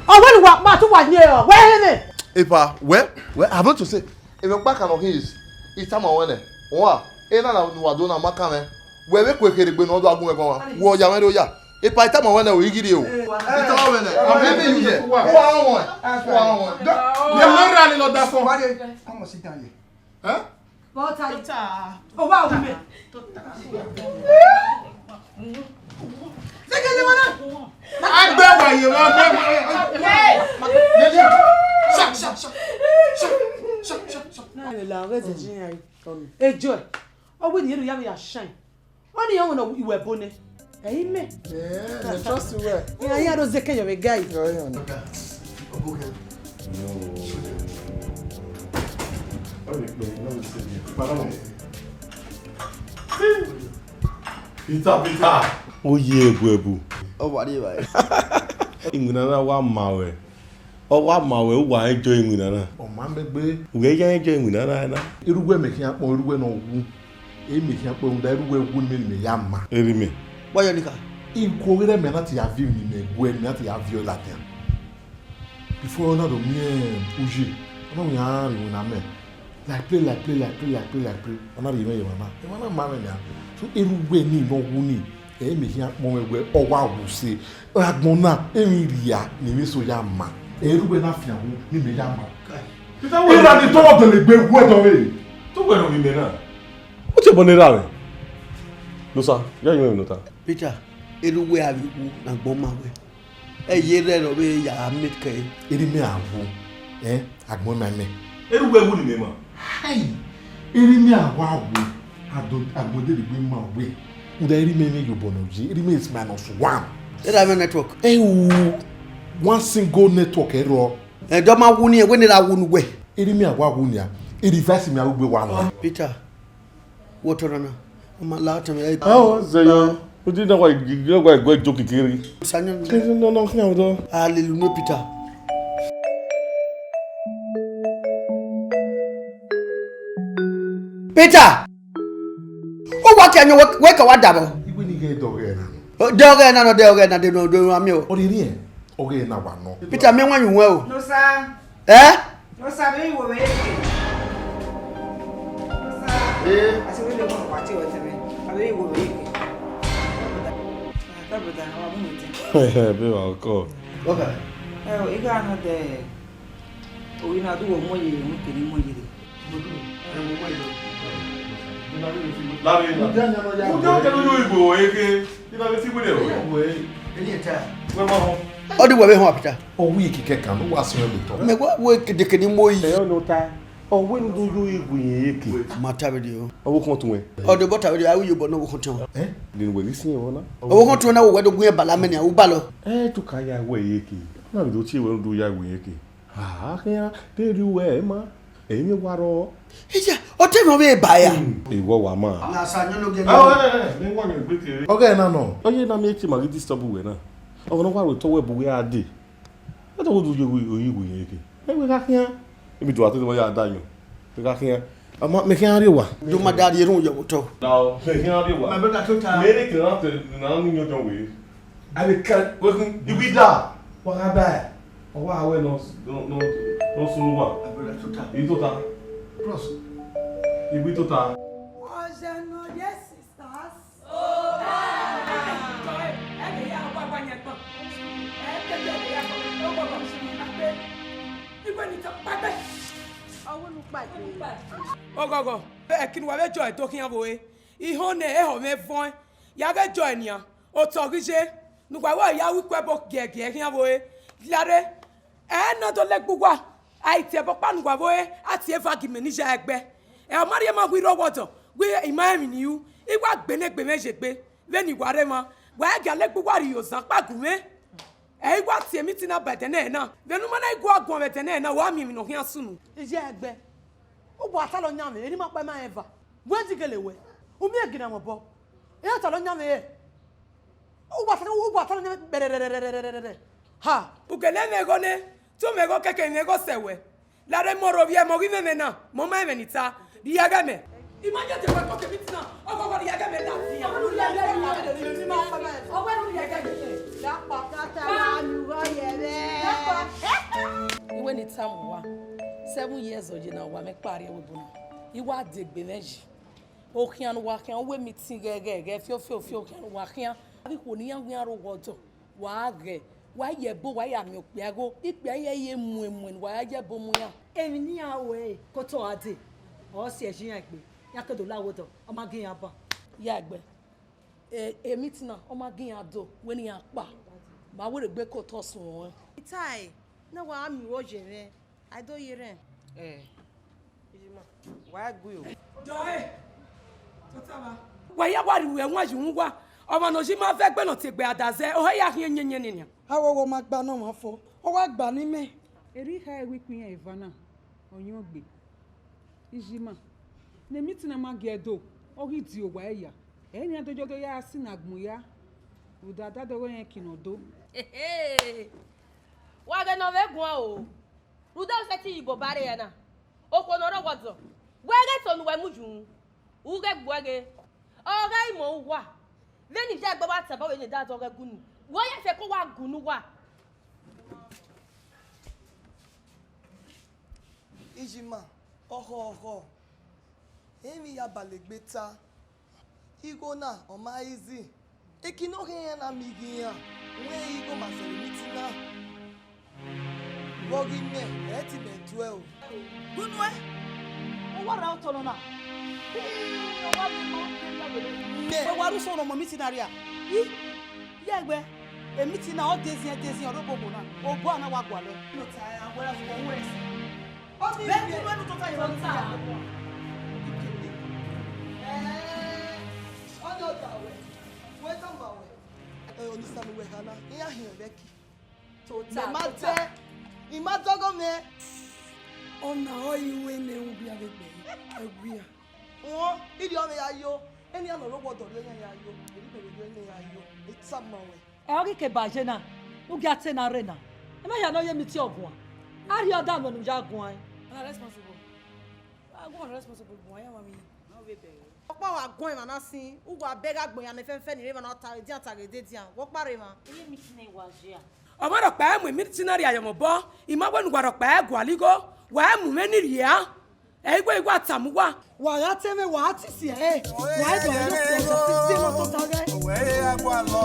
Ọ wẹ ne uwa kpa te uwa yin ọ, wẹ hẹ mwẹ. Epa, wẹ, wẹ, I want to say, emwi ọkpa kan nọ khin is, I tama ruẹ nẹ, uwa, ena na ne uwa do na ma kan mwẹ. Wẹ vbe ku ekherhe egbe ne ọ do gun mwẹ guan, wẹ ọ ya mwẹ rre oya. Epa, I tama ruẹ nẹ, o, I ghi rrie o. I tama ruẹ nẹ, I'm helping you here. Uwa rọnmwẹ, uwa rọnmwẹ. Mẹ ra ni nọ da fọ. Come on, sit down here. Eh? Bọ́tà. Bọ́tà. Owó àwọn ọmọ ẹ̀. Ṣé kí ẹ lè wọ́n náà? Agbẹ́wàyè wọn, agbẹ́wàyè. Ṣá, ṣá, ṣá. Ṣá, ṣá, ṣá, ṣá. Náà lè la ọ̀rẹ́ ẹ̀jẹ̀ jí yẹn. Ejọ ẹ̀, ọwọ́ ènìyàn ló yá mi yà ṣáìn. Ọ ni ọmọ náà ìwẹ̀ bo nẹ. Ẹ̀yin mẹ́. Yeah, I trust you well. Ìyá yín àdó zeke yọ̀ mí gáì. Yọ̀ yọ̀ ni. Peter, Peter. Oye ebu ebu. Ọ wà ní ìbàyẹ̀. Ìwé náà wà máa wẹ̀. Ọ wa ma wẹ uwa enjoy iwinna na. Ọ ma mẹ gbe. Wẹ ya enjoy iwinna na na. Erha uwẹ mẹ khian kpọn, erha uwẹ ne ọ wu. E mẹ khian kpọn, rhunmwuda erha uwẹ wu mẹ ne mẹ ya ma. Erha mẹ. Wa yọ nika. Iko ghe mẹ na te ya viọ emwi ne mẹ guẹ, ne mẹ na te ya viọ ladian. Before ọ na do miẹn uyi, ọ na wian rhie iwinna mẹ. Like play, like play, like play, like play, like play. Ọ na rhie mwẹ ye emwa na. Emwa na ma mwẹ nia. So erha uwẹ ni ne ọ wu ni, ẹ i mẹ khian kpọnmwẹ wẹ ọ wa wu se. Agbọn na, emwi rhia ne emwi eso ya ma. Erha uwẹ na fian wu ne imẹ ya ma. Peter, erha ni tọghọ dẹlegbe wẹ dọvbe. Te uwẹ rhọvbi mẹ na. Ọ tie ẹbọ ne erha mwẹ. Nosa, ya yọ emwi ne ọ ta. Peter, erha uwẹ a vbe wu ne agbọn ma wẹ. Ẹ ye rre ne ọ vbe ya make ẹre. Erha imẹ a wu, ẹ, agbọn ma mẹ. Erha uwẹ wu ne imẹ ma. Hai! Erha imẹ a wa wu, ado, agbọn dede gbe ma wẹ. Uda erha imẹ mwẹ ye obọ ne ọ ye, erha imẹ is minus one. Erha mwẹ network. Ẹ o, one single network ẹrọ. Ẹ dọ ma wu ni, wẹ ne erha wu ne uwẹ. Erha imẹ a wa wu nia, e device mẹ a ru gbe wa nọ. Peter. Wọ tọrọ na, ọ ma la ọtẹn mwẹ. Ọ zẹ yọ, odi na wa gbe ẹguẹ jo kikiri. Sanyọ. Kiri nọ nọ khian dọ. Hallelujah, Peter. Peter! Ọ wa ke anyọ wẹ ka wa dabọ. Iwe ni ghe dọghẹ na. Dọghẹ na nọ, dọghẹ na de nọ, de nọ ami o. Ọ rhie rhie, ọghẹ na wa nọ. Peter, mẹ wan yu wẹ o. No, sir. Eh? No, sir, do you worry? No, sir. Eh? I said, we don't want to party with me. I really worry. Brother, how are you? Be wa ko. Okay. Eh, I got another. Oyi na du wo mo ye, mo kere mo ye. Lari na. Mo jẹ́ kẹ́lú yóò ìbò eke. Iná mi ti gbé dẹ̀ wẹ̀. Wẹ̀ mọ́. Ọ di wẹ̀ bẹ́ẹ̀ hàn àpìtà. Ọ wí kìkẹ́ kan ló wá sí ọdún tán. Mẹ wá wo kedekede mo yi. Ẹ ọ nọ ta. Ọ wẹ nu do yo igu yẹn eke. Ma ta video. Ọ wo kàn tun wẹ. Ọ de bọ ta video, awu yo bọ no wo kàn tun. Ẹ? Lẹnu wẹ ghi sin ẹvbo na. Ọ wo kàn tun na wo wẹ do gun bala mẹ ni, awu balọ. Ẹ tu ka ya wẹ eke. Na mi do tie wẹ nu do ya wẹ eke. Ah, khian, te rri uwẹ ma, emwi wa rrọọ. Iya, ọ te mwẹ ọvbehe ba ya. Ewọ wa ma. Na sa yọn ne ogie. Ah, eh, eh, eh, ne wa yọn egbe kere. Ọghe na nọ. Ọ ye na miẹn etima ghi disturb uwẹ na. Ọ nọ wa ro tọ wẹ bu wẹ a dee. Ẹ tọ wo du ye oyi wu ye ke. Ẹ wẹ gha khian. Emi do ate ma ya da yọn. Wẹ gha khian. Ama mẹ khian rrie owa. Do ma da rrie erhunmwu yọ vbe otọ. Na o, mẹ khian rrie owa. My brother, total. Mẹ ne kere na te na ni yọn jọn wẹ. A vbe ka, wẹ kun, I wi da. Wa gha ba. Ọ wa wẹ nọ, nọ, nọ, nọ sunu wa. Abiola tota. I tota. Bros. I wi tota. Ọzẹ nọ ye sisters. Oba. Ẹ vbe ya wa wa yẹn gbọn. Ẹ tẹtẹ vbe ya gbọn. Ọ gbọgbọ sunu na pe. Igwe ni tọ kpaegbe. Ọwọ nu kpaegbe. Ọghọghọ, ẹki ne uwa vbe jọ ẹdo khian vbe ore. Ihọn ne ehọ mwẹ vọẹn, ya ghẹ jọ ẹ nian, otọ ghi ye, ne uwa wẹ ya ru ikun ẹbo giẹgiẹ khian vbe ore. Lare, ẹ na do lẹgbe uwa, a i tie ẹbọ ọkpa ne uwa vbe ore, a tie eva gi mẹ ne I ya ẹgbẹ. Ẹ ọ ma rhie ma wẹ I rre ọwọdọ, wẹ I ma rẹn emwi ne I ru, I wa gbe ne egbe mwẹ ye egbe, vbene I wa rre emwa, wa i gia lẹgbe uwa rhie ozan ọkpa gu mwẹ. Ẹ i wa tie meeting na ba ẹdẹ nẹ na, vbene u ma na i guan guan vbe ẹdẹ nẹ na, wa miẹn emwi ne ọ khian sunu. Iye ẹgbẹ, uwa ta lọ yan mwẹ, erha ima ọkpa ima rẹn eva. Wẹ di gele wẹ, u miẹn gina mwẹ obọ. Iran ta lọ yan mwẹ re. Uwa ta, uwa ta lọ yan mwẹ bẹrẹrẹrẹrẹrẹrẹ. Ha! U gele mwẹ igho nẹ, te u mwẹ igho kẹkẹ, mwẹ igho sẹ wẹ. Lare mọ rre ovbi ẹmwẹ ọghe imẹ mwẹ na, mẹ ọ ma rẹn ẹmwẹ ne I ta, rhie ẹghẹ mẹ. I ma ye de wẹ kọke meeting na, ọghọghọ rhie ẹghẹ mẹ na. Ọ wẹ ne u rhie ẹghẹ mẹ. Ọ wẹ ne u rhie ẹghẹ mẹ. Tata wa nu igho ye mwẹ. Iwẹ ne I tama uwa, seven years ọ ye ne uwa mwẹ kpa rrie ẹvbo na. I wa degbe mwẹ yi. Okhian ne uwa khian, uwu meeting ghẹghẹghẹ, fiofio, fiofio, okhian ne uwa khian. Avbe ikhuo ne iran wian rre owa ọdọ, wa ghẹ, wa ye ẹbo, wa ya miẹn okpia igho, ikpia hia ye muẹnmuẹn ne uwa ya ye ẹbo mu iran. Emwi ne iran ru ẹre, ke otọ gha dee, ọ si ẹzọ iran egbe, iran ke do la owa ọdọ, ọ ma gie iran ban. Ya egbe, e, e meeting na, ọ ma gie iran do, wẹ ne iran kpa, ma wẹ rhe egbe ke otọ suẹn. I tae, ne wa miẹn igho ye mwẹ. A do ye rẹn. Eh, Ijima, wa gui o. Dọe, tota wa. Wa ya wa rhie ẹwaẹn ye uhunmwu uwa. Ọmwa ne ọ yi ma vẹ egbe ne ọ tie egbe a da zẹ, ọ hẹ ya khian yẹnyẹn nian. Avbe ọmwa gba ne ọmwa fo, ọ wa gba ne imẹ. Erha ikha ẹvbo ikpia iran eva na, ọ yọn gbe. Ijima, ne meeting na ma gie do, ọ ghi di owa ẹre ya. Ẹ i nian do yo do ya si ne agbọn ya. Rhunmwuda adadeghe ọnrẹn kin nọ do. Wa ghe ne ọ vbe guan o. Rhunmwuda u sẹtin ye ibo ba rre ẹre na, okhuo ne ọ rre owa ọdọ, wẹ ghẹ tọn ne uwẹ mu yu, u ghẹ gbuẹ ghe, ọ gha i mọ uwa, vbene I ya egbe wa tama vbe ne da zọ ghẹ gu unu, wẹ ọ ya fẹ ke uwa gu ne uwa. Ijima, ọkhọ ọkhọ, emwi ya ba legbe ta. Igho na, ọ ma easy. Eki ne ọ khin iran na miẹn igho iran, wẹ igho ma zẹ vbe meeting na. Vbe ọ ghi miẹn, ẹ i te mẹ duẹ o. Gu nuẹn, ọ wa rra otọ nọ na. Ọ wa miẹn ma ọ kere ya wele. Mẹ. Wẹ wa rre usọ ne ọ mu meeting na rria. I, ya egbe, e meeting na, ọ deziẹn deziẹn, ọ rre obọ na. Obọ na wa gualọ. Vbe gu nuẹn tota ye, tota. Ẹẹ, ọ ni ọda wẹ, wẹ tama wẹ. Ẹ, Onisami wẹ khana, iran hiọn vbe ẹki. Tota, mẹ ma tota. Dẹ, I ma dọghe mwẹ. Ọna ọre I ru ne u ghi vbe gbe ẹre, ẹ gui a. Wọn, I rhie ọmwẹ ya yo, enian ne ọ rre owa ọdọ rhie ọmwẹ ya yo, erha imẹ rhie ọmwẹ ya yo, I tama wẹ. Ẹ, ọ ghi ke ba ye na, u gia te na rre na. Ẹ ma hia ne ọ ye meeting ọguan. A rhie ọda mwẹ ne u ya guan. Ọna responsible. A gu ọna responsible guan, ya wa mi. Ọkpa wa guan emwa na sin, uwa bẹghe agbọn ya ne fẹnfẹn ni rre emwa na ta edian ta ghe edian. Wẹ ọkpa rre emwa. Eye meeting ne wa ye a? Ọ ma rhọkpa mu meeting na rria ye mwẹ obọ, I ma wẹ ne uwa rhọkpa gualọ igho, wa mu mwẹ ni rhia. Ẹ i wẹ I wa tama uwa. Wa gha te mwẹ, wa te si ẹre. Wa i dọghe ne ọ sẹ, ọ sẹ si ẹre ne ọ tota ghẹ. Owẹ ya gualọ.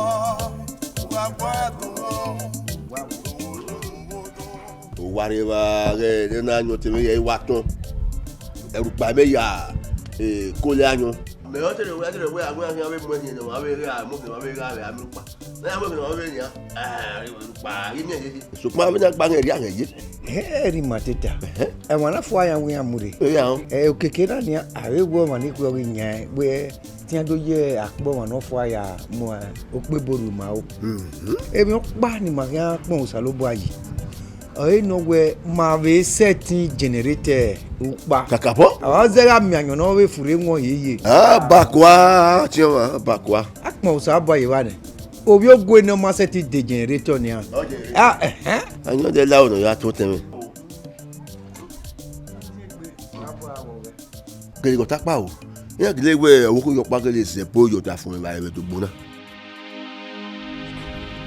Owa rre evba ghẹ ne na yọn otọ mwẹ ya i wa tọn. Ẹrukpa mẹ ya, eh, kole ayọn. Mẹ ọ te rẹ wẹ, te rẹ wẹ, a wẹ a khian vbe mu ẹhin nẹ, a vbe gha mu, a vbe gha vbe a mu kpa. Na ya wẹ ne ọ vbe yan. Ah, ẹrukpa, i miẹn yeye. Sokpan avbe na gba ngẹ rria ngẹ ye. Ẹ ri ma teta. Ẹhẹn. Ẹmwa na fua ya wẹ iran mu rre. Ẹ ya họn. Ẹ, okeke na nian, a vbe wẹ ọmwa ni khuẹ ghi yan wẹ tian do ye akpọ ọmwa ne ọ fua ya mu okpebo ru ma o. Mhm. Emwi ọkpa ne ima khian kpọnmwẹ Osanobua yi, ọre nọ wẹ ma vbe sẹtin generator ukpa. Kakabọ? A wa zẹ gha miẹn ayọn ne ọ vbe furre wọn yeye. Ah, bakua, tiọn, ah, bakua. A kpọnmwẹ Osanobua ye evba nẹ. Ovbi ogue ne ọ ma sẹtin de generator nian. Ọ generator. Ah, ẹhẹn. Ayọn de la unu ya to tẹmẹ. Gele ghe ọta kpa o. Iran gele wẹ ọvbokhan yọkpa gele zẹ ẹbo ye ọta fun evbare vbe ẹdogbo na.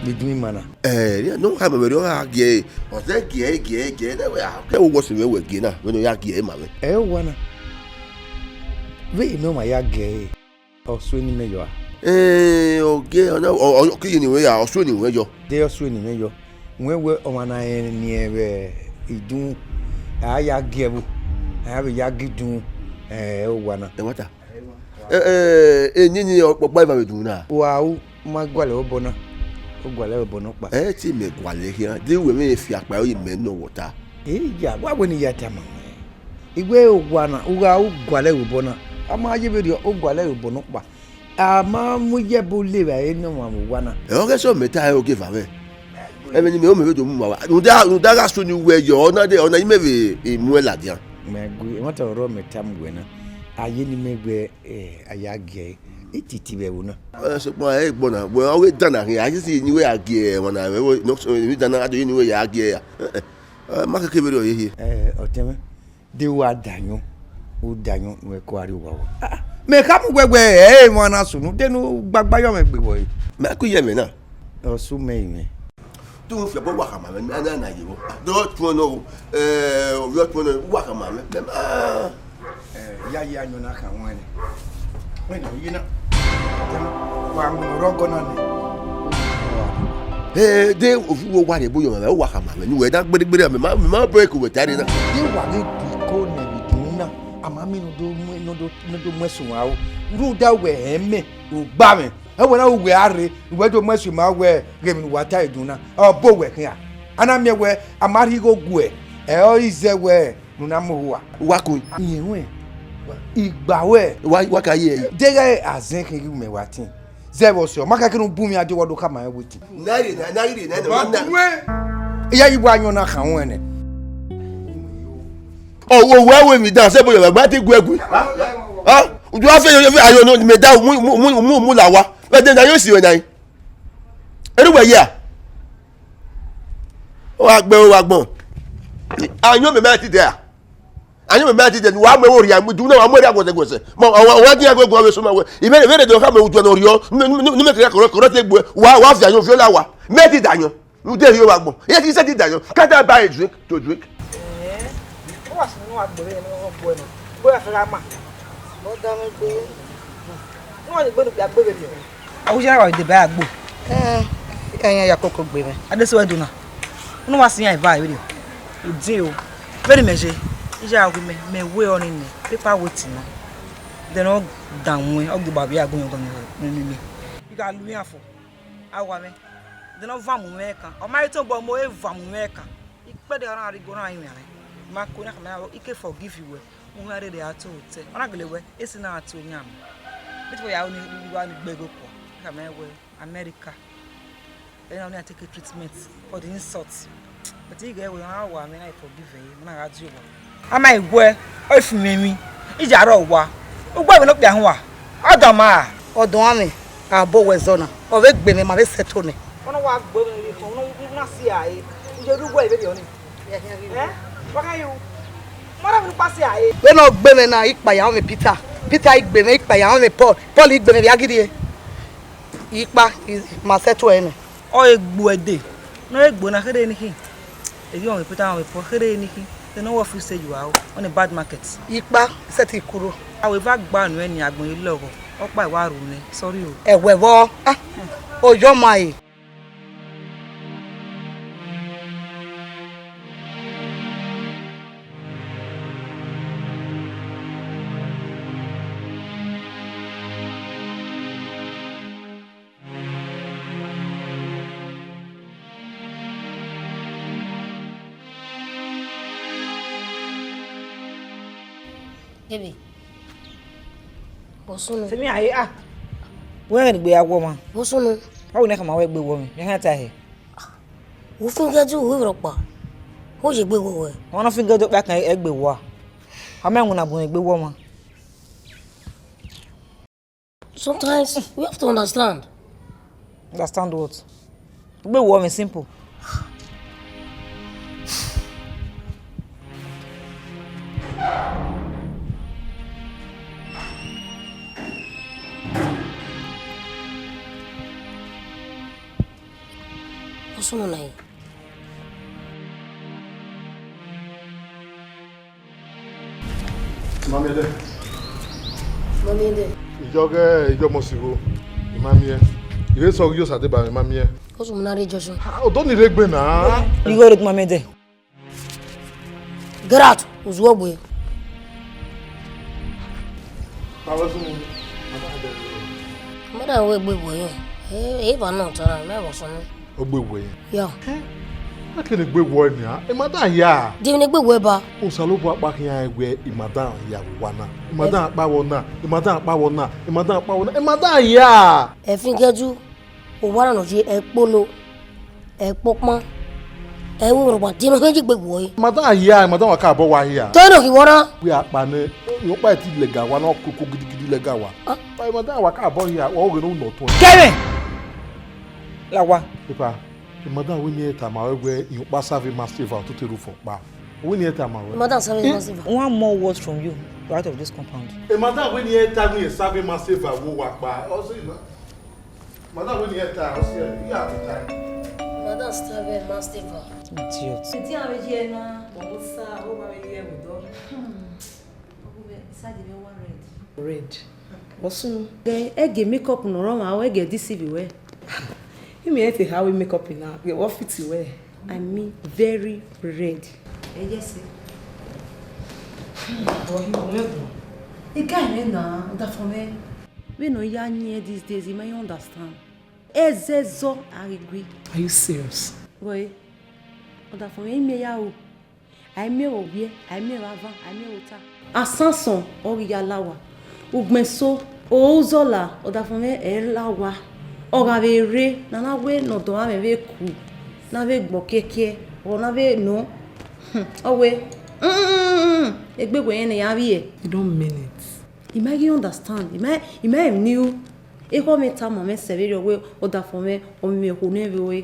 Vbe idun ima na. Ẹ, iran ne ọ khama mwẹ rriọ gha gie ẹre. Ọ zẹ gie ẹre, gie ẹre, gie ẹre, ne wẹ, a, kẹ vbe wọ sẹ mwẹ wẹ gie na, vbene ọ ya gie ẹre ma mwẹ. Ẹ, owa na. Vbene ọ ma ya gie ẹre, ọ sue ne imẹ yọ a? Ẹ, ọ gie, ọ na, ọ, ọ, ọ ke ye ne imẹ ya, ọ sue ne imẹ yọ. De ọ sue ne imẹ yọ. Wẹ wẹ ọmwa na rẹn eniẹn vbe idun, a ya gie ẹvbo, a ya vbe ya gie idun, ẹ, owa na. Ẹmwata. Ẹ, ẹ, eniẹn ni ọkpọkpa eva vbe idun na. Wa u ma gualọ ẹre obọ na, u gualọ ẹre obọ nọkpa. Ẹ te mẹ gualọ ẹre khian, de wẹ mwẹ fi akpa ẹre mẹ nọ wọta. Eya, wa wẹ ne I ya tama wẹ. I wẹ owa na, u gha u gualọ ẹre obọ na, a ma ye vberriọ, u gualọ ẹre obọ nọkpa. A ma mu iyẹbo le vbe aro ne ọmwa vbe owa na. Ẹ, ọ ghe sẹ mẹ ta ẹre ogieva mwẹ. Ẹmwẹ ne imẹ ho mẹ vbe do mu ma wa. Rhunmwuda, rhunmwuda gha so ne uwẹ yọ, ọ na de, ọ na imẹ vbe mu ẹn ladian. Mẹ gu, ẹmwata ọrọ mẹ tama uwẹ na. A ye ne imẹ wẹ, ẹ, a ya gie ẹre. I titi vbe ẹvbo na. Ẹ, sokpan ẹ i gbọ na, wẹ ọ ghe dan na khian, a ye si ne uwẹ ya gie ẹmwẹ na, vbe ẹvbo, ne ọ so, emwi dan na, a do ye ne uwẹ ya gie ẹre. Ẹ, ẹ, ẹ, ma keke vberriọ ye hie. Ẹ, ọtẹn mwẹ. De wa da ayọn, u da ayọn ne uwẹ ko gha rrie owa uwa. Ah, mẹ khama uwẹ wẹ, ẹ, emwa na sunu, de ne u gbagba yọ mwẹ gbe vbọ re? Mẹ ku ye ẹmwẹ na. Ọ sẹ mẹ rinmwian. Te u fi ẹbọ wa khama mwẹ, a na na ye vbọ. Do tuẹn nọ o, ẹ, ovbi ọ tuẹn nọ, wa khama mwẹ. Mẹ ma. Ẹ, ya ye ayọn na khan wọn nẹ. Wẹ nọ ye na. Wa mu ọrọgọ na nẹ. Ẹ, de ofu wo wa rhie ebo yọ mwẹ, wa khama mwẹ, ne uwẹ na gbedegbede, mẹ ma, mẹ ma bọ eko wẹ ta rre na. De wa ghi du iko nẹ vbe idun na, a ma miẹn ne ọ do mu, ne ọ do, ne ọ do mu ẹsọn aro. Rhunmwuda wẹ hẹ mẹ, u gba mwẹ. Ẹ wẹ na ru wẹ a rre, ne uwẹ do mu ẹsọn ma wẹ ghe emwi ne uwa ta vbe idun na. Ọ bọ wẹ khian. A na miẹn wẹ a ma rhie igho guẹ, ẹ, ọ i zẹ wẹ ne u na mu ohu ua. Wa kun. Iyẹn ruẹn, igba ruẹ. Wa, wa ka ye ẹre. Deghẹ a zẹn khin ghi mẹ wa tin. Zẹ vbe ọse, ọ ma kẹkẹ ne u bu mwẹ a de wa do khama rẹn wetin. Na rhie na, na rhie na, na. Wa na kun wẹ. Iye yi wa ayọn na khan ruẹn nẹ. Ọ wo wẹ wẹ emwi dan sẹ bo yọ gba te gu ẹgui. Ha? Udu afi yo fi ayo no me da mu mu mu mu mu la wa. Vbe de na yo si wẹ na. Eru wẹ ya. Ọ wa gbe, ọ wa gbọn. Ayọn mẹ ma ti dẹ a. Ayọn mẹ ma ti dẹ, wa mu ẹvbo rhia, mu du na, wa mu rhia guọsẹ guọsẹ. Ma, wa, wa, wa dia guẹ guẹ vbe sọ ma wẹ. Ivẹ, ivẹ de do khama udu nọ rriọ. Nu, nu, nu, nu mẹ kẹkẹ kọrọ, kọrọ te gbe. Wa, wa fi ayọn fi la wa. Mẹ ti da ayọn. Nu de rhie wa gbọn. Iye ti sẹ ti da ayọn. Can't I buy a drink to drink? Eh, ọ wa sunu wa gbe vbe ne ọ gbe nọ. Gbe wa fẹ gha ma. Ọ da mwẹ gbe. Ne ọ ye gbe ne okpia gbe vberriọ. Awuya wa deba agbo. Eh, ẹyan ya koko gbe mwẹ. Adesua Ẹdo na. Unu wa si iran eva vberriọ. Udin o. Vbene imẹ ye, iye a gu mẹ, mẹ wẹ ọnii nẹ, paper weight nọ. Then ọ dan wẹn, ọ gu ba vbe agbọn yọ gọmọ mẹ mẹ. I gha lu iran fo. A wa mwẹ. Then ọ van mu mwẹ ẹkan. Ọ ma rẹn tọn, but ọ mu ẹre van mu mwẹ ẹkan. Ikpẹdẹ ọna rhie igho na rinmwian mwẹ. Ma ko na khama ike forgive you wẹ. Mu mwẹ rere a to otẹ. Ọ na gele wẹ, esi na a to yan mẹ. Bit wẹ ya ni wa ni gbe igho kua. Khama wẹ America. Then I take a treatment for the insult. But he get wẹ, a wa mwẹ, I forgive him. Na gha di owa. A ma wẹ, ọ i fu mwẹ emwi. I ya rrọọ owa. Ugbẹn vbe ne okpia hua. Ọ dọ ma. Ọ dọ mwẹ. A bọ wẹ zọ na. Ọ vbe gbe mwẹ, ma vbe settle nẹ. Ọ na wa gbe mwẹ vbe, ọ na si a e. U ye ru wẹ vbe rriọ ni. Eh? Wa kha yo. Mara mi kpa si a e. Vbene ọ gbe mwẹ na, ikpa ya mwẹ Peter. Peter i gbe mwẹ, ikpa ya mwẹ Paul. Paul i gbe mwẹ vbe a ghi rrie. Ikpa, i, ma settle ẹre nẹ. Ọ egbe ẹdẹ. Ne ọ egbe na kherhe ni khin. Eghi ọmwẹ Peter ọmwẹ Paul kherhe ni khin. Then ọ wẹ ọ fi sẹ you are on a bad market. Ikpa, sẹtin kuro. A wẹ eva gba nuẹn ni agbọn ye lọghọ. Ọkpa i wa ru nẹ. Sorry o. Ẹwẹ vbọ. Ah. Oyọ ma e. Baby. Vbọ sunu? Sẹ emwi a re, ah. Wẹ rẹn ne egbe ya wọ ọmwa. Vbọ sunu? Ọ wẹ ne khama wẹ egbe wọ mwẹ, mẹ khian ta hẹ. Wo fi gẹdẹ u vbe rhọkpa. Wo ye egbe wọ wẹ. Ọ na fi gẹdẹ ọkpa kan egbe wọ a. A ma winna bu egbe wọ ọmwa. Sometimes we have to understand. Understand what? Egbe wọ mwẹ simple. Vbọ sunu na ye? Mami ẹdẹ. Mami ẹdẹ. Iyọghẹ iyọmọ sigho, I ma miẹn. I re sẹ ọghe Iyosa deba mwẹ, I ma miẹn. Vbọ sunu na rre Joshua? Ah, odọ ni rre egbe na. Igho rre mami ẹdẹ. Get out, uzuọgbe. Madam wẹ egbe wẹ yẹn. Eh, eva nọ tara, mẹ vbọ sunu. Ọ gbe wẹ yẹn. Ya. A kene egbe wẹ nia, madam ya. Di ne egbe wẹ ba. Osanobua kpa khian wẹ madam ya vbe owa na. Madam kpa vbọ na, madam kpa vbọ na, madam kpa vbọ na, madam ya. Ẹfin gẹdu. Owa na nọ ye ẹkpolo, ẹkpokpan, ẹvbo rhọkpa, die ne ọ khian ye egbe wẹ ọre? Madam hia, madam wa ka bọ wa hia. Te ne ọ ghi wọ na? Wẹ akpa nẹ, irẹn ọkpa ti lẹga wa na, ọ koko gidigidi lẹga wa. Ah. Madam wa ka bọ hia, wa oghe ne u nọ tuẹn. Kẹmwẹ! La owa. Epa, madam wẹ ne irẹn tama ruẹ wẹ irẹn ọkpa serve master eva, ọ te rhie ufo kpa. Wẹ ne irẹn tama ruẹ. Madam serve master eva. One more word from you, you're out of this compound. Madam wẹ ne irẹn ta wẹ irẹn serve master eva, wo wa kpa. Ọ sẹ na. Madam, wẹ ne irẹn ta, ọ sẹ, I gha te ta. Madam, star vẹ, master va. Idiot. Eti a vbe ye na, ọ sa, ọ wa vbe ye ẹvbo dọ. Hmm. Ọ vbe side vbe wa red. Red. Vbọ sunu. Ghẹ, ẹgie makeup ne ọ rre ọmwa, ọ ẹgie deceive wẹ. Imẹ te ha wẹ makeup na, ghẹ wọ fit wẹ. I mean very red. Ẹ yẹ sẹ. Hmm, ọ hi wẹ gun. I ga ẹmwẹ na, ọdafọn mwẹ. Vbene ọ ya yin these days, I ma understand. Ẹzẹzọ a ghi gui. Are you serious? Wẹ, ọdafọn mwẹ, I miẹn ya ro. A i miẹn vbe owiẹ, a i miẹn vbe avan, a i miẹn vbe ota. Asansọn ọ ghi ya la owa. Ugbẹn eso, oro uzọla, ọdafọn mwẹ ẹ la owa. Ọ gha vbe rre, ne a na wẹ ne ọdọ mwẹ vbe ku, ne a vbe gbọ kẹkẹ, ọ na vbe nọ. Hmm, ọ wẹ, hmm, egbe wẹ rẹn ne ya vbiẹ. You don't mean it. I ma ghi understand. I ma, I ma emwi ne I ru. Ekhọe mwẹ tama mwẹ sẹ vberriọ wẹ ọdafọn mwẹ, ọ miẹn okhuo nẹ vbe ore.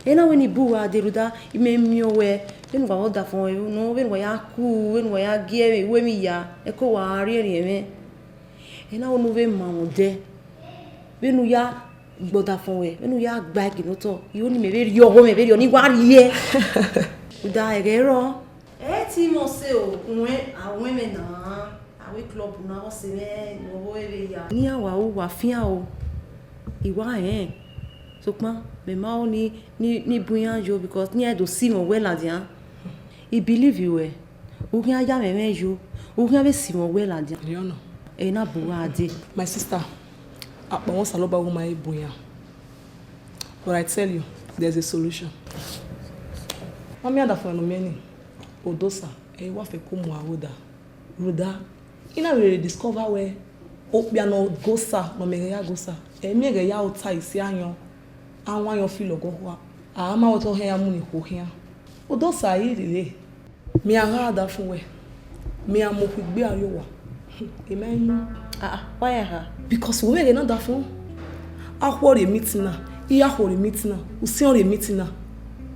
Ena wẹ ne I bu uwa dee rhunmwuda, I ma miẹn wẹ, vbene uwa vbe ọdafọn mwẹ nọ, vbene uwa ya ku, vbene uwa ya gie ẹmwẹ, iru emwi ya, ẹko wa rhiẹnrhiẹn mwẹ. Ena wẹ ne u vbe ma mwẹ odẹ, vbene u ya gbe ọdafọn mwẹ, vbene u ya gba ẹki ne otọ, I ho ne imẹ vbe rhie ọghọ mwẹ vberriọ ne I wa rhie. Rhunmwuda ẹghẹ rrọọ. Ẹ i te mwẹ ọse o, uwẹ, a wẹ mwẹ na, a wẹ club na, vbọ sẹ mwẹ ne ọ vbe ya. Ne iran wa ru, wa fian o, I wa rẹn. Sokpan, mẹ ma ho ni, ni, ni bu iran yo, because ne iran do si mwẹ owẹ ladian. I believe ruẹ, u khian ya mwẹ ẹmwẹ yo, u khian vbe si mwẹ owẹ ladian. Ẹ na bu uwa dee. My sister, akpawẹ Osanobua wu ma i bu iran. But I tell you, there's a solution. Mami, ọdafọn ne u miẹn ni, Odosa, ẹ i wa fẹ ko mu aro da. Rhunmwuda, I na vbe rhe discover wẹ okpia ne ọ ghe Osa, ne ọ miẹn ẹghẹ ya ghe Osa, ẹ i miẹn ẹghẹ ya ota isi ayọn, a wan ayọn filo ọghe ọkhua, a ma wẹ te ọ hẹn ya mu ne ikhuo khian. Odosa, I rhirhi rre. Mẹ a gha da fun wẹ, mẹ a mu okhuo igbe arriọ owa, I ma yin. Ah, ah, why a ha? Because wo mwẹ ẹghẹ ne ọdafọn. A khuo rrie meeting na, I ya khuo rrie meeting na, u siẹn rrie meeting na.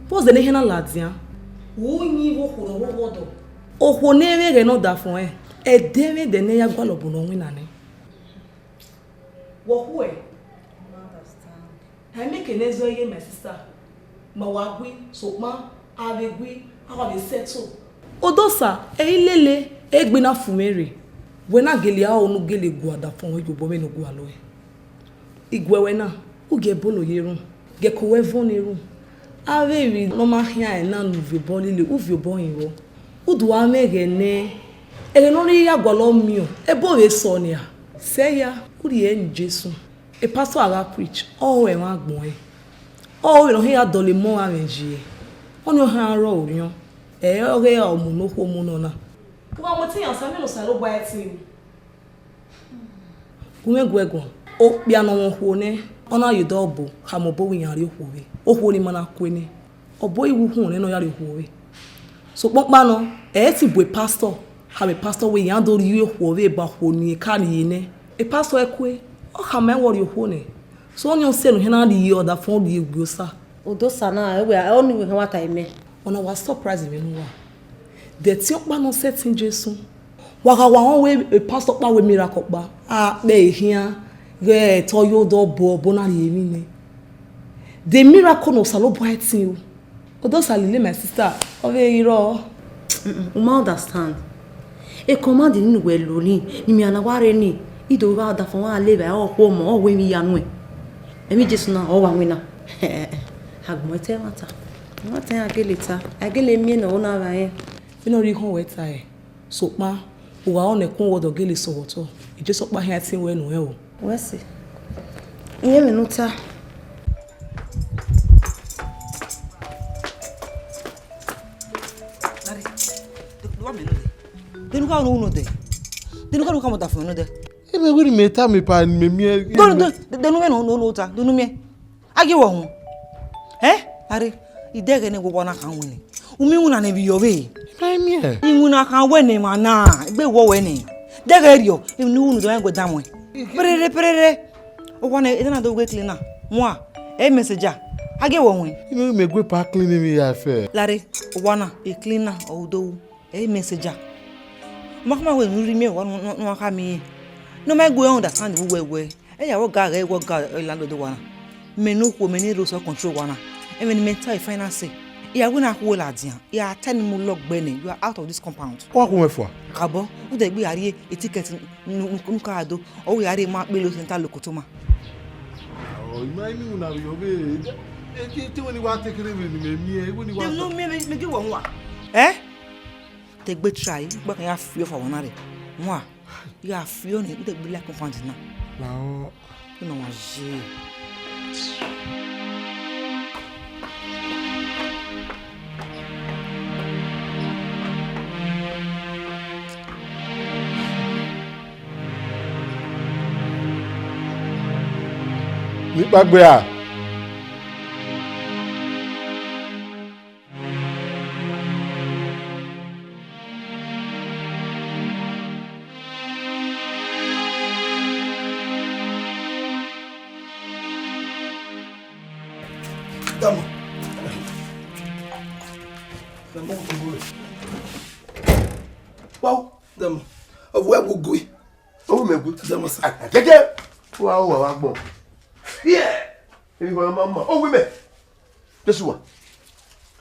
Vbọzẹ ne ehẹn na ladian? Wo yin vbe okhuo ne ọ vbe ọdọ. Okhuo ne mwẹ ẹghẹ ne ọdafọn ẹn, ẹdẹ mwẹ ẹdẹ ne ya gualọ bu ne ọ winna nẹ. Wọ khuẹ? A i miẹn eke ne zọ ye, my sister. Ma wa gui, sokpan a vbe gui, a wa vbe settle. Odosa, ẹ i lele, egbe na fu mwẹ rre. Wẹ na gele aro ne u gele gua ọdafọn ruẹ ye obọ vbene u gualọ ẹe. I guẹ wẹ na, u gie ẹbolo ye erhunmwu, gie ẹko ruẹ vọn ne erhunmwu. Avbe emwi ne ọ ma khian ẹre na ne u viọ obọ lele, u viọ obọ hin vbọ. U do gha mwẹ ẹghẹ nẹ, ẹghẹ ne ọ rhirhi ya gualọ miẹn, ẹbọ vbe sẹ ọnii ra? Sẹ hia, u rhie ẹre ne Jesu. E pastor a gha preach, ọ ho ẹmwẹ agbọn ẹre. Ọ ho vbene ọ hia ya dọlọ emọ ọmwa mwẹ yi ẹe. Ọnii ọ hia rrọọ orhiọn, ẹ i re ọghe ọmọ ne okhuo mu nọ na. Wa mu ẹtin yan sa, mẹ ne Osanobua ẹtin. Gu mwẹ guẹ guan, okpia ne ọ mwẹ okhuo nẹ, ọ na ye odẹ ọbo khama obọ iran rrie okhuo vbe okhuo ni ma na kue nẹ. Ọ bu iwu uhunmwu nẹ ne ọ ya rrie okhuo vbe. Sokpan ọkpa nọ, ẹ i sẹtin bu pastor khama pastor wẹ iran do rrie okhuo vbe ba okhuo ni ka rrie nẹ. Pastor ẹkue, ọ khama ẹn wẹ ọ rrie okhuo nẹ. So ọni ọ sẹ ne ọ khian na rrie ọdafẹn, ọ rrie egbe Osa. Odosa na, ẹ wẹ, ọni wẹ họn wa ta imẹ. Ọna wa surprise mwẹ ne uwa. De ẹtin ọkpa ne ọ sẹtin Jesu. Wa gha wa họn wẹ pastor ọkpa wẹ miracle ọkpa, a kpẹ e khian, ghẹ te ọ yo odẹ ọbo, ọbo na rhie emwi nẹ. De miracle ne Osanobua ẹtin o. Odosa lele my sister, ọ vbe ghi rrọọ. Mm-mm, u ma understand. E command ni ne uwẹ lo ni, ne imẹ na wa rre ni, I do gha ọdafẹn wa le vbe ọ khu ọmọ, ọ wẹ emwi ya nuẹn. Emwi Jesu na, ọ wa winna. Agbọn ẹtẹ ẹmwata. Ẹmwata iran gele ta, a gele miẹn ne ọ na vba rẹn. Vbene ọ rhie ihọn wẹ ta ẹre, sokpan u gha rẹn ne ẹkun wẹ ọdọ gele sẹ ọvbotọ, Jesu ọkpa khian ẹtin wẹ nuẹn o. Wẹ sẹ, irẹn mwẹ ne u ta. Denu ka unu nodẹ? Denu ka unu ka mọ da fun nodẹ? Ebe wẹ ne imẹ tama epa ne imẹ miẹn. Denu, denu, denu mwẹ ne u ta, denu miẹn. A gie wẹ uhunmwu. Ẹ? Are, I dẹghe ne wẹ owa na khan wẹ nẹ. U miẹn iwinna ne vbe yọ vbe? I ma miẹn. Iwinna khan wẹ ne emwa na, egbe wọ wẹ nẹ. Dẹghe rriọ, emwi ne u ru ne u do rẹn gue dan muẹn. Perere, perere. Owa na, ena do ghe cleaner. Wan, ẹ messenger. A gie wẹ uhunmwu. I ma miẹn gue pa clean emwi ya fẹ. Lare, owa na, e cleaner, ọ u do ru. Ẹ i messenger. Ma khama wẹ ne u rhie miẹn owa ne u, ne u, ne u kha miẹn. Ne ọ ma gue understand vbe uwẹ wẹ, ẹ ya vbe ọga ghẹ, wẹ ọga landlord owa na. Mẹ ne okhuo, mẹ ne rose control owa na. Ẹmwẹ ne imẹ ta e finance. I ya wẹ na khuo ladian. I ya ta ne mu lọgbẹ nẹ, you are out of this compound. Wa khu mwẹ fua. Kabọ, u de gbe ya rhie e ticket nu, nu, nu ka do. Ọ wẹ ya rhie ma kpele Central Lokotoma. Ọ, I ma miẹn iwinna vbe yọ vbe. E, e, te wẹ ne I wa te kere vbe ne imẹ miẹn, wẹ ne I wa. Te unu miẹn, mẹ, mẹ gie wẹ hua. Ẹ? Te gbe try, gba kan ya fi ọfa wana rẹ. Wan, ya fi ọnẹ, u de gbe like compound na. Lahọ. Unu wa ye. Ni kpagbe a. Dama. Dama, wow, dama. Ọ vbe gu gue. Ọ vbe mẹ gue. Dama sa. Jeje. Wa, wa, wa gbọn. Yeah. Ebi wa ma ma. Ọ vbe mẹ. Jesu wa.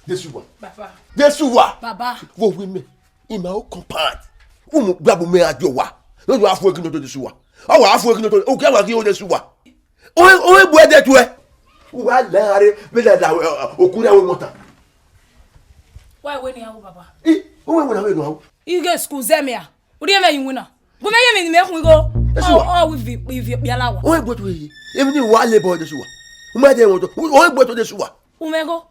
Jesu wa. Baba. Jesu wa. Baba. Wo wi mẹ. Ima o compound. Umu gbabu mẹ a jọ wa. No do afu egin no to Jesu wa. Ọ wa afu egin no to. O ke wa ki o Jesu wa. O, o bu ẹdẹ tuẹ. Wa la are, be la da, okura we mota. Wa we ni awu, baba. I, o we na we no awu. I ghe school zẹ mẹ a. U rhie mwẹ ye iwinna. Gu mwẹ ye emwi ne imẹ khu igho. Jesu wa. Ọ, ọ, ivi, ivi okpia la wa. O egbe to ye. Emwi ni wa le bọ Jesu wa. U ma de won to. O egbe to Jesu wa. U mwẹ igho.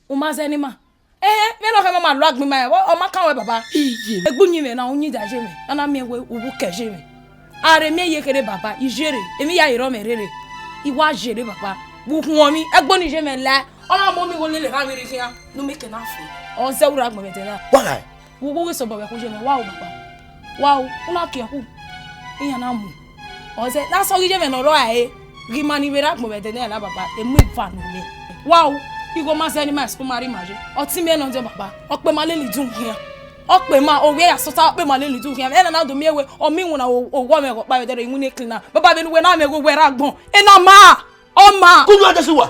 U ma zẹ ne ima. Ehe, vbene ọ khẹ ma ma lo agbọn ima, ọ, ọ ma kan wẹ baba. Iye. Egbe uyinmwẹ na, uyinmwẹ da ye mwẹ. A na miẹn wẹ u vbe ukẹ ye mwẹ. A rhe miẹn ye kherhe baba, I ye rre. Emwi ya ye rrọọ mwẹ rere. I wa ye rre baba. Vbe ukhuọnmwi, ẹgbo ni ye mwẹ la. Ọ na mọ mi igho lele erha mwẹ rre khian. Ne u miẹn ke na fe. Ọ zẹ u rre agbọn vbe ẹdẹ na. Why? Wo, wo, wo sẹ obọ vbe ẹkhu ye mwẹ, wa o, baba. Wa o, u na kie ẹkhu. Iran na mu. Ọ zẹ, na sọ ghi ye mwẹ ne ọ rrọọ rae, ghi ma ni vbe rre agbọn vbe ẹdẹ na, baba, emu eva ne u miẹn. Wa o, igho ma zẹ ne ima school ma rre ima ye. Ọ te miẹn nọ diọn, baba. Ọ kpe ma lele idun khian. Ọ kpe ma, ovbi ẹre ya sọta, ọ kpe ma lele idun khian. Ẹna na do miẹn wẹ, ọ miẹn iwinna o, owọ mwẹ ọkpa vbe ẹdẹ rẹ, iwinna clean na. Baba, vbene uwẹ na mwẹ igho wẹ rre agbọn. Ena ma, ọ ma. Kunu Jesu wa.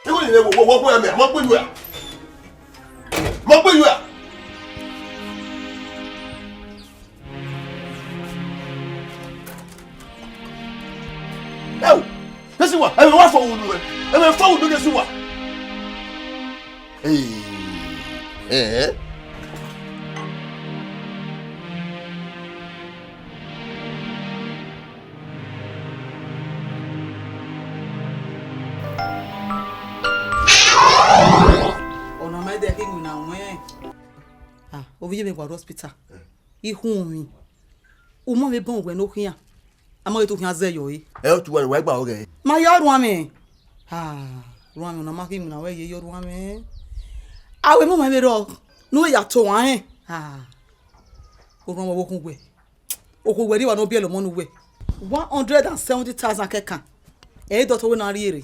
Igho ni wo, wo, wo, wo, mẹ, mo gbe lu ẹ. Mo gbe lu ẹ. Ẹo, Jesu wa, ẹmwẹ wa fọ unu ẹ, ẹmwẹ fọ unu Jesu wa. Ee, ee. Ọna ma dẹ ke iwinna wẹn. Ah, ovbi ye mwẹ wa rre hospital. Ikhun mwẹ, u ma vbe bọ wẹ ne okhian, a ma ghi te okhian zẹ yọ re. Ẹ, otu wa ne uwa gba ọghẹ. Ma ya orhuan mwẹ. Ha, orhuan mwẹ, ọna ma khin iwinna wẹ ye ye orhuan mwẹ. A wẹ mu mwẹ vbe rrọọ, ne u ya to wan hẹn. Ha, orhuan mwẹ, ọvbokhan wẹ. Okhuo wẹ rri evba ne ọ biẹlẹ ọmọ ne uwẹ. One hundred and seventy thousand kẹkan. Ẹ i dọtọ wẹ ne a rhie rre.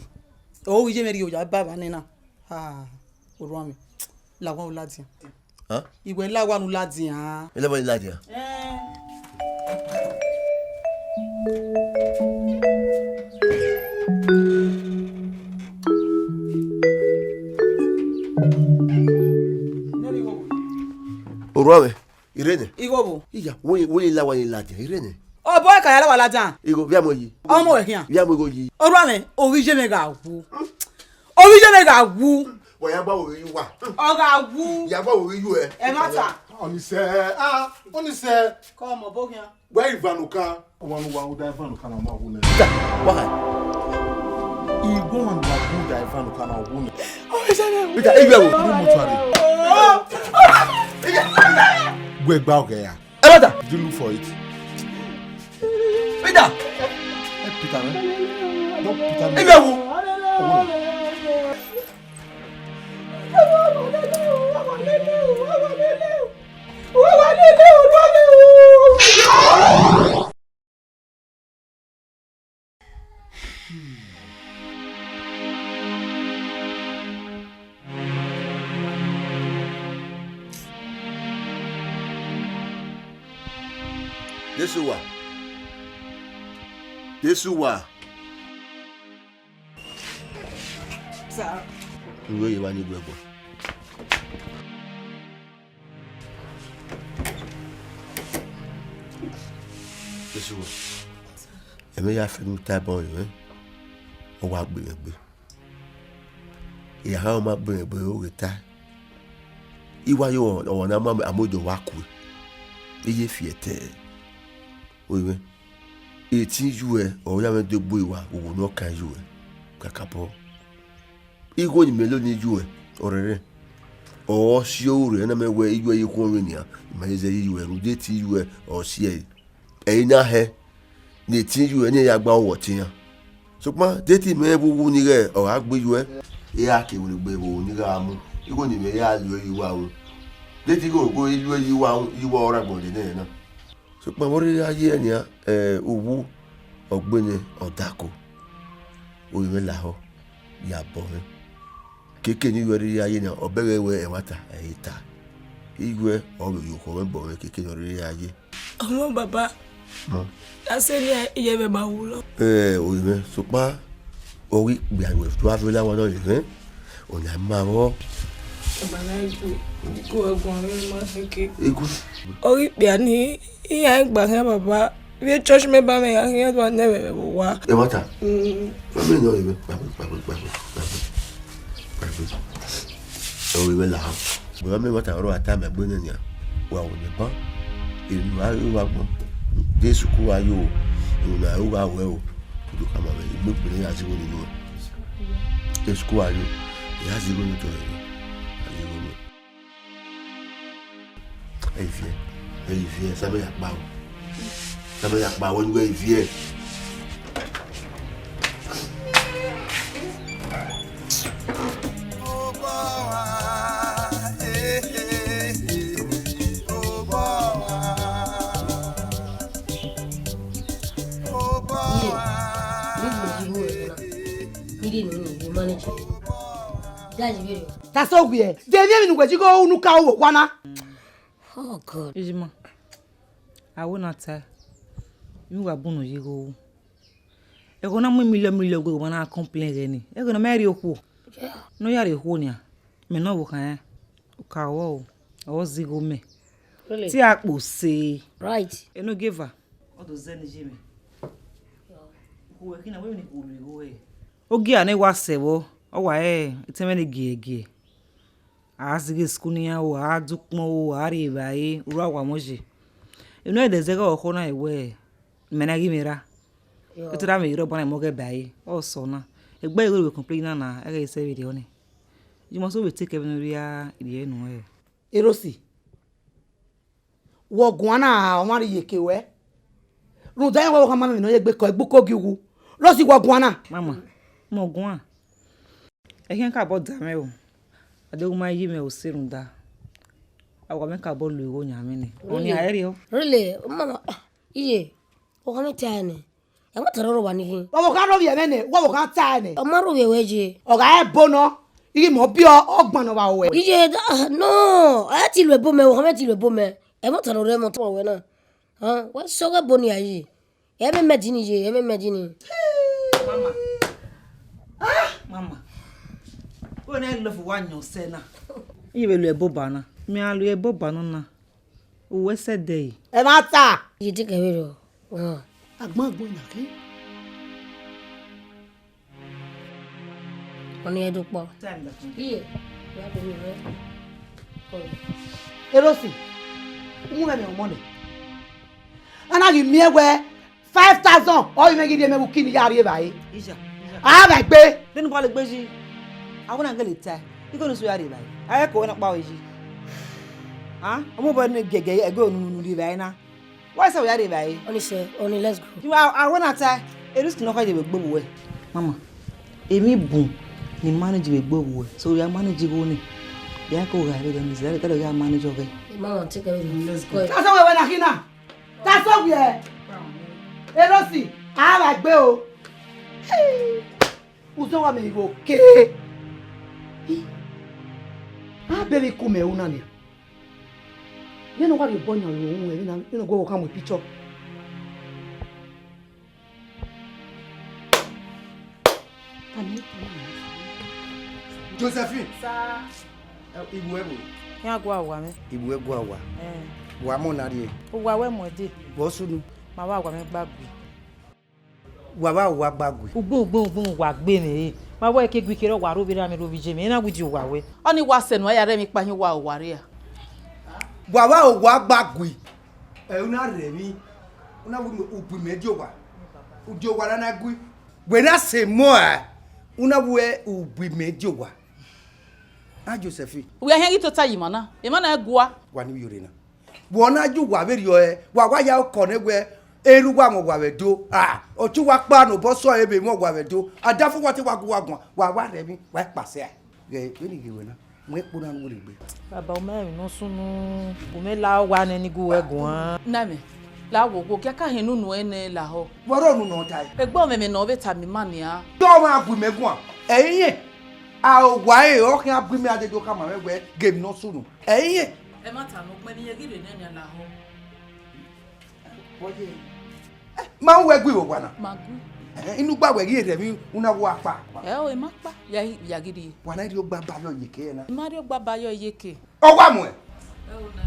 Ọ ghi ye mwẹ rhie oya ba evba nena. Ha, orhuan mwẹ. La owa u ladian. Hàn? Iwẹ la owa ne u ladian. Ilẹ bọ ne I ladian. Ẹn. Orhuan mwẹ. I rre nẹ. Igho vbo? Iya, wẹ, wẹ la owa ne I ladian, I rre nẹ. Obọ ẹka ya la owa ladian. Igho, via mu yi. Ọmọ wẹ khian. Via mu igho yi. Orhuan mwẹ, ovbi iye mwẹ gha wu. Ovbi iye mwẹ gha wu. Wa ya gba wo yi wa. Ọ gha wu. Ya gba wo yi ẹ. Ẹmwata. Ọni sẹ, ah, ọni sẹ. Kọ ọmọ obọ khian. Wẹ Ivanuka. Wa nu wa u da Ivanuka na ma wu nẹ. Peter, why? Igho wa nu wa u da Ivanuka na wu nẹ. Ovbi iye mwẹ. Peter, eyi ẹ wo. Ru mọtuari. Wẹ gba ọghẹ ya. Ẹ bata. Did you look for it? Peter! Ẹ Peter mẹ. Dọ Peter mẹ. Ẹ bẹ wo. Jesu wa. Jesu wa. Sir. Uwẹ ye wa ni gu ẹguae. Jesu wa. Ẹmwẹ ya fẹ ne u ta ẹbọ rẹ, ọ wa gbe mwẹ egbe. Iran ma gbe mwẹ egbe, oghe ta. I wa ye ọmwa ne a ma amudo wa kue. I ye fi ẹtẹ. Orinmwẹ, etiyin iyuẹ ọre ọ ya mwẹ do gbe uwa vbe uwu ne ọ kan iyuẹ kakabọ. Igho ne imẹ lo ne iyuẹ, ọrẹrẹ, ọ si ohu rre, na mẹ wẹ iyuẹ ye ikhuọnmwi nian, ima ye zẹ ye iyuẹ, rhunmwuda etiyin iyuẹ ọ si ẹre. Ẹ i na hẹ ne etiyin iyuẹ ne ya gba wọ ọtẹn iran. Sokpan, de te imẹ vbe uwu ni ghẹ ọ gha gbe iyuẹ, I ra ke werriegbe vbe uwu ni gha mu, igho ne imẹ ya lu ẹre ye uwa ru. De te igho, igho I lu ẹre ye uwa ru, ye uwa ọre agbọn dee nẹ na. Sokpan vbe ọ rhirhi a ye nian, ẹ, uwu ọ gbe nẹ ọ dako, orinmwẹ lahọ ya bọ mwẹ. Keke ne iyuẹ rhirhi a ye nian, ọ bẹghe wẹ ẹmwata ẹ i ta. Iyuẹ ọ vbe ye okhọ mwẹ bọ mwẹ keke ne ọ rhirhi a ye. Ọmọ baba, a sẹ ne iye mwẹ ma wu lọ. Ẹ, orinmwẹ, sokpan, ọ ghi kpia wẹ do avbe la wa nọ, orinmwẹ, ọna ma vbọ. Baba na ju, ju ẹguae mwẹ ma keke. Egu. Ọ ghi kpia ni, iran gba khian baba, vbe church member mwẹ gha khian do nẹ vbe vbe owa. Ẹmwata. Mm. Ọ mẹ nọ orinmwẹ, gbagbe, gbagbe, gbagbe, gbagbe, gbagbe. Ọ ghi vbe la. Wẹ ọmọ ẹmwata ọre ọ ra tama egbe nẹ nian, wa wo ne ban, emwi ne uwa ru agbọn, de sukuru a yo, emwi ne a ru gha wẹ o, do khama mwẹ, I mu egbe ne ya zigho nene uwẹ. De sukuru a yo, I ya zigho ne otọ rẹ, a zigho nẹ. Ẹ i viẹ, ẹ i viẹ, samẹ ya kpa o. Samẹ ya kpa o, wẹ ẹ i viẹ. That's so weird. De emwi emwi ne uwẹ ji ghe unu ka ru owa na. Oh God. Ejima, a wẹ na ta, emwi wa bun ne ọ ye igho ru. Ẹghẹ na mu imillion million gbe, wa na complain ẹghẹ ni. Ẹghẹ na ma rhie okhuo. Yeah. Ne ọ ya rhie okhuo nian, mẹ ne ọvbokhan rẹn, ọ ka ruẹ o, ọ zẹ igho mẹ. Really? Te a kpo se. Right. Enogie eva, ọ do zẹ ne iye mwẹ. Okhuo wẹ khin na, wẹ emwi ne ikhuo rhie igho ẹre. Ogie a ne wa sẹ vbọ, ọ wa re etẹn mwẹ ne giegie. A zighi school ne iran ru, a dẹ ukpọn ru, a rri evbare, urhu a wa mwẹ oye. Emwi ne ọ dẹ zẹ ẹghẹ ọkhọ na wẹ, mẹ na ghi mwẹ ra. Yo. Te ra mwẹ rre ọba na, mẹ ọghẹ ba ẹre, ọ sẹ ọna. Egbe igho vbe complain na na, ẹghẹ i sẹ vberriọ nẹ. You must always take ẹmwẹ ne u rhia rhie nuẹn. Erosi, Wọ guan na, ọmwa rhie iyeke ruẹ. Rhunmwuda iran wẹ ọkhan ma mwẹ emwi ne ọ ye egbe kọ egbe uko gie uwu. Rose, wọ guan na. Mama, mẹ ọ guan. Ẹkhian ka bọ da mwẹ o. A deghẹ u ma ye mwẹ ose rhunmwuda, a wa mwẹ ka bọ lu igho yan mwẹ nẹ. Ọni a i rriọ. Really? Mama, ah, iye, ọkhan mwẹ ta ẹnẹ. Ẹmwata ne ọ rre owa ni khin. Wa vbe ọkhan rhovbiẹ mwẹ nẹ, wa vbe ọkhan ta ẹnẹ. Ọ ma rhovbiẹ wẹ ye. Ọ gha ẹbo nọ, ighẹ imẹ ọ biẹ ọgban ne ọ vba ruẹ. Iye, ah, no, ẹ ti lu ebo mẹ, ọkhan mwẹ ti lu ebo mẹ. Ẹmwata ne ọ rre ẹmwata ruẹ na. Hẹn, wa sẹ ọghe ebo ni a ye. Ẹmwẹ mẹ di ni ye, ẹmwẹ mẹ di ni. Mama. Ah, mama. Wẹ ne I love wa yan ọsẹ na. Iye vbe lu ebo ba na. Mẹ a lu ebo ba nọ na. Uwẹ sẹ dẹ yi. Ẹmwata. Iye te kẹ vbe rọ. Hẹn. Agbọn agbọn na khin. Ọni ẹdukpọ. Time that one. Iye, ya do mi rẹ. Erosi, uwu mwẹ ọmọ nẹ. A na ghi miẹn wẹ five thousand, ọ i mwẹ ghi rhie mẹ vbe uki ne I ya rri evbare. Ija, ija. A vbe gbe. Vbene uwa le gbe yi, a wẹ na gele tae, igho ne usun ya rri evbare. A i ko wẹ na kpa ore yi. A, ọmọ bọ ne gẹgẹ ẹgbẹ onunu rri evbare na. Why say we are by? Oni sẹ, Oni, let's go. You are, I wanna tell. A risk no ka je be gbe we. Mama, emi bun ni manage be gbe we. So we are manage go ni. Ya ko ga be dem is that that ya manage okay. Mama, take everything. Let's go. That's how we went akina. That's how we are. Erosi, a wa gbe o. Uzo wa me wo ke. A be vi ku mẹ una ni. Vbene ọ wa rhie obọ yan ru uhunmwu ẹre na, vbene ọ gu ẹvbo kan mu picture. Josephine. Sir. Ẹ, ibu ẹvbo? Iran gua owa mwẹ. Ibu ẹgua owa. Eh. Wa mọ na rrie. Owa wẹ mu ẹdẹ. Vbọ sunu? Ma wa owa mwẹ gba gui. Wa vbe owa gba gui. Ugbẹn, ugbẹn, ugbẹn, wa gbe mwẹ re. Ma wẹ ke gui kere wa ro vbe ra mwẹ ro vbe iye mwẹ, na wi di owa wẹ. Ọni wa sẹ ne uwa ya rẹ emwi kpa hin uwa owa rria. Wa vbe owa gba gui. Ẹ, u na rẹ emwi, u na wu ubu imẹ di owa. U di owa na na gui. Wẹ na sẹ emọ ra, u na wu ubu imẹ di owa. A Josephine. Uwẹ hẹn ghi tota ye ima na, ima na gua. Wa ni vbiorre na. Wẹ ọ na ye uwa vberriọ ẹre, wa wa ya okọ nẹ wẹ, erha uwa mwẹ owa vbe do. Ah, ọ tie uwa kpa ne obọ sẹ ọre vbe mwẹ owa vbe do. Adafo wa te wa gu uwa guan, wa wa rhẹ emwi, wa kpasẹ. Ghẹ vbene I ghe wẹ na, mu ekpo na ne u rre egbe. Baba, u ma rẹn emwi ne ọ sunu, u ma la owa nẹ ne I gu uwẹ guan. Na mẹ, la wo wo, gie a ka họn unu ẹnẹ lahọ. Vbe ọ rre unu ne ọ tae? Egbe ọmwẹmwẹ ne ọ vbe tama ima nian. Te ọ ma gu imẹ guan, ẹ i rẹn. A owa ẹre, ọ khian bu imẹ a dede okama mwẹ wẹ, gie emwi ne ọ sunu. Ẹ i rẹn. Ẹmwata ne ọ gbẹn ne irẹn ghi rre nene lahọ. Ma wẹ gui vbe owa na. Ma gui. Ẹhẹn, inu gba wẹ ghi rhie emwi una wa kpa. Ẹ o, ma kpa. Ya, ya ghi rhie. Wa na rhie ogba ba yọ iyeke na. Ma rhie ogba ba yọ iyeke. Ọ wa muẹn. Ẹ o na.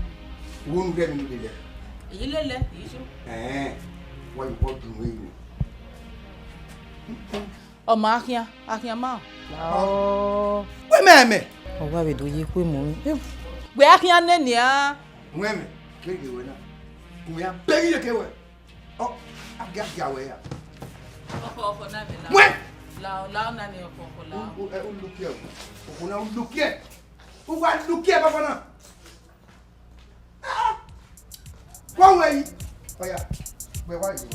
Wo nu rhie emwi nu lele. Eyi lele, eyi so. Ẹhẹn. Wa yo kọ dun we ni. Ọ ma khian, a khian ma. Lao. Wẹ mẹ mẹ. Ọ wa vbe do ye ikhuo emọ mwẹ. Wẹ a khian nene a. Wẹ mẹ, keghe wẹ na. Wẹ a bẹghi ye ke wẹ. Ọ, a gha gia wẹ ya. Ọkọ, ọkọ na mẹ la. Wẹ. Lao, lao na mẹ ọkọ, ọkọ lao. U, u, ẹ, u lukiẹ o. Ọkọ na u lukiẹ. U wa lukiẹ baba na. Ah! Wa wẹ yi. Ọya, wẹ wa yi.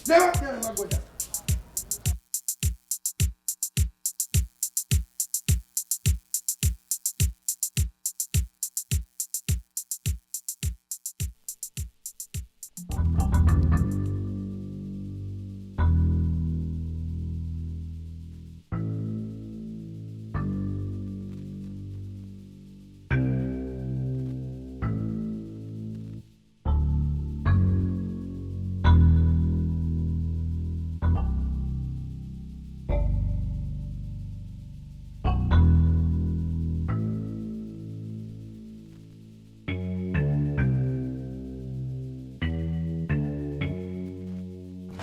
Lẹ wa, lẹ wa gbọja.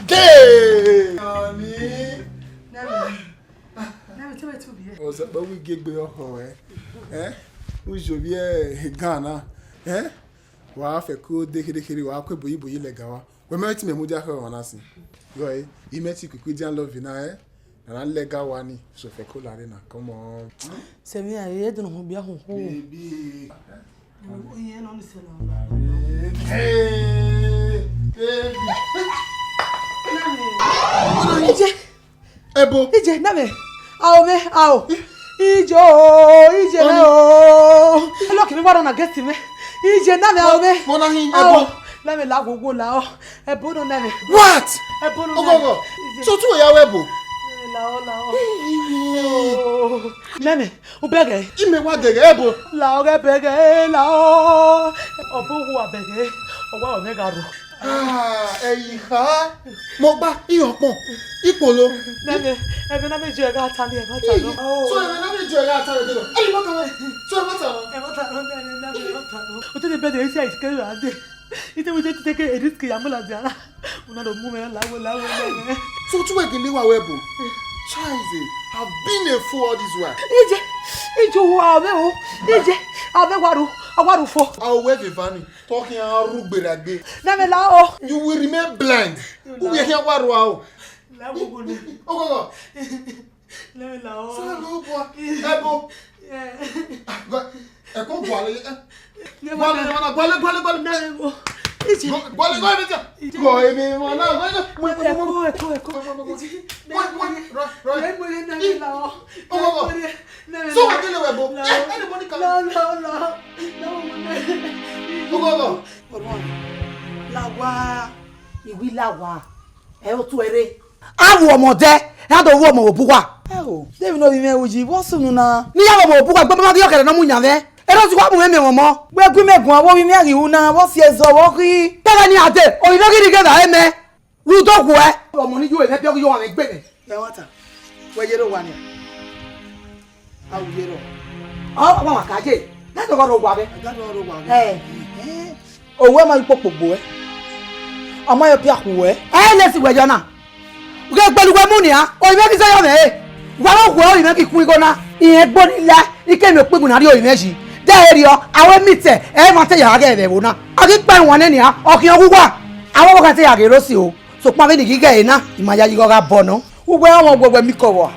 Gay! Ọni. Nẹmẹ, nẹmẹ, tell me to be here. Ọsẹ pé wí gégbe ọkọ ẹ. Ẹ? Wí jòbí ẹ gan na. Ẹ? Wa fẹ ko de kherekhere, wa ko eboyi boyi lẹga wa. Wẹ mẹ ti mẹ mudia khẹ ọmwa na sin. Yọ ẹ, imẹ ti kwikwi dian love na ẹ. Na na lẹga wa ni, so fẹ ko lare na. Come on. Sẹmi a, e dunu hu bia hu hu. Baby. Iye nọ ni sẹ na. Hey, baby. Ije, Ebo. Ije, name. Ao me, ao. Ije o, ije na o. Lock me, wa rọ na gate me. Ije, name, ao me. Mo na hin, Ebo. Name, la wo wo la o. Ebo no name. What? Ebo no name. Ogogo. Ije. So tu ya we Ebo. Name, la o, la o. Name, u bẹghe. Imẹ wa dẹghe Ebo. La o, ghẹ bẹghe, la o. Ọbo wu a bẹghe. Ọ wa rọ mwẹ gha rro. Ah, ẹi kha. Mọgba, iyọkpọn, ikpolo. Nẹmẹ, ẹmwẹ na me ju ẹre gha ta ni, ẹ ma ta nọ. So ẹmwẹ na me ju ẹre gha ta ni, ẹ ma ta nọ. So ẹ ma ta nọ. Ẹ ma ta nọ, nẹmẹ, nẹmẹ, ẹ ma ta nọ. Otede bẹdẹ, isi a isi kẹrẹ a dee. Ite wẹ ite tete ke risk ya mu ladian na. Una do mu mwẹ lawo, lawo, nẹmẹ. So tu wẹ gele wa wẹ Ebo. Chaize, I've been a fool all this while. Ije, ije, uwa mwẹ o. Ije, a mwẹ wa ru, a wa ru fo. A wẹ vbe eva ni. Tọ khian rugbe ragbe. Nẹmẹ la o. You will remain blind. U wẹ khian wa rua o. La gbogbo nẹ. Ogogo. Nẹmẹ la o. Sa lo bua. Ebo. Ẹko guale. Guale, guale, guale, guale. Nẹmẹ o. Isi. Guale, guale, guale. Gọ emi wọn na. Ẹko, ẹko, ẹko. Isi. Wait, wait, right, right. Nẹmẹ la o. Ogogo. Nẹmẹ la o. So wa dele wẹ Ebo. Anybody can. La, la, la. Ogogo. Ọmọ, la wa, iwi la wa, ẹ o tu ẹre. A ru ọmọ dẹ, a do ru ọmọ vbe obuwa. Ẹ o, de emwi ne ovbi mwẹ ru yi, vbọ sunu na? Ne I ya vbe obuwa, egbe ma ghi ọkẹrẹ ne ọ mu yan mwẹ. Erha ọsẹ wa mu mwẹ miẹn ọmọ. Wẹ gu imẹ guan, vbe ovbi mwẹ ghi ru na, vbọ si ẹzọ, vbọ ghi. Kẹghẹ ne a dee, ovbi mwẹ ghi rhie ighe vbe aro mẹ. Ru do guẹ. Ọmọ ni yo mwẹ biẹ, ọ ghi yo mwẹ egbe mwẹ. Ẹmwata, wẹ yere owa nia. A ru yere ọ. Ọ wa wa ka ye. Gado gho rre owa vbe. Gado gho rre owa vbe. Ẹ. Owẹ ma ikpokpo gbo ẹ. Ọ ma yọ pia khu ẹ. Ẹ lesi wẹ yọ na. Ghe gbelu wẹ mu nia. Oyi vbe ghi zẹ yọ mwẹ ẹ. Wa ro wẹ oyi vbe ghi khu igho na. Irẹn gbo ni la. Ike mi okpigbu na rrie oyi vbe yi. De erriọ, a wẹ meet ẹ, ẹ ma te ya ghe ẹvbo na. A ghi kpa ẹwaẹn nẹ nia. Ọ khian wu wa. A wẹ ọvbokhan te ya ghe ro si o. Sokpan vbene I ghi ghe ẹre na, I ma yayi ighe ọ gha bọ nọ. Uwẹ ọmwa uwẹ wẹ miẹn ikọ vbọ?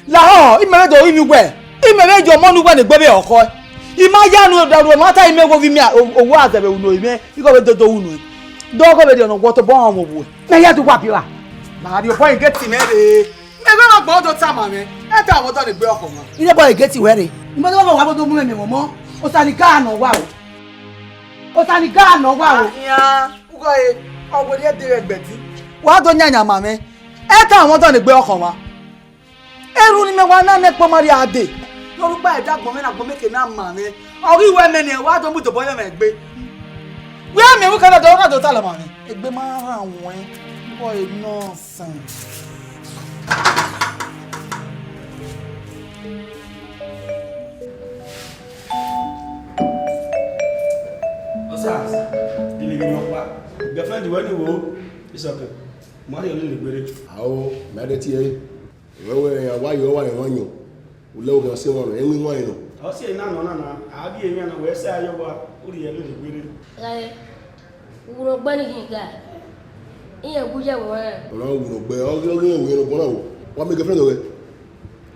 Lahọ, imẹ vbe do rinmwian uwẹ, imẹ vbe ye ọmọ ne uwẹ ne egbe vbe họhọ. I ma ya nu da ru emwa ta imẹ wo vbe imẹ owa azẹ vbe unu imẹ, igho vbe dodo unu. Do ghe vbe rhie ọnọ wọ tobọ ọmwa uwẹ. Mẹ ya do wa biẹ ra? Ma rhie obọ gate mwẹ rre. Mẹ vbe ma gbọ do tama mwẹ, ẹ ta mwẹ ọdọ ne egbe ọkhọ mwa. Ire bọ gate wẹ rre. Imẹ do wa wa do mu mwẹ mẹ ọmọ. Osa ni ga nọ wa o. Osa ni ga nọ wa o. Ahian. Ugho ẹre, ọ werriẹ de vbe ẹgbẹdin. Wa do yanyan ma mwẹ. Ẹ ta mwẹ ọdọ ne egbe ọkhọ mwa. Erhunmwu ne imẹ wa na nẹ ẹkpo ma rhie a dee. Ne ọ rhugba ẹdẹ agbọn mwẹ ne agbọn mwẹ ke na ma mwẹ. Ọ ghi wẹ mẹ nẹ, wa do mu dobọ yọ mwẹ egbe. Wẹ miẹn vbe kẹdẹ dọ, ọ na do talọ ma mwẹ. Egbe ma rhan wẹn. Ugho ẹre nonsense. Osas, gele gele ọkpa. Girlfriend wẹ ni wo, it's okay. Ma rhie ọni ne egbe rre. Ao, mẹ a de tie ẹre. Wẹ wẹ, a wa yọ, wa rẹn emwa yọ. U lẹ oghian sẹ emwa nọ, ẹ i win iwinna nọ. Ọ si ẹre na nọ na na, a biẹ emwian na, wẹ sẹ a yọ owa, u rhie ẹre ne egbe rre. Rae, u wu ne ọ gbẹe ni khin ga, iran wu ye ẹvbo ẹnrẹn. Ọ na wu ne ọ gbẹe, ọ ghi, ọ ghi rẹn wẹ ne ọ gbọna wo. Wa miẹn girlfriend ruẹ.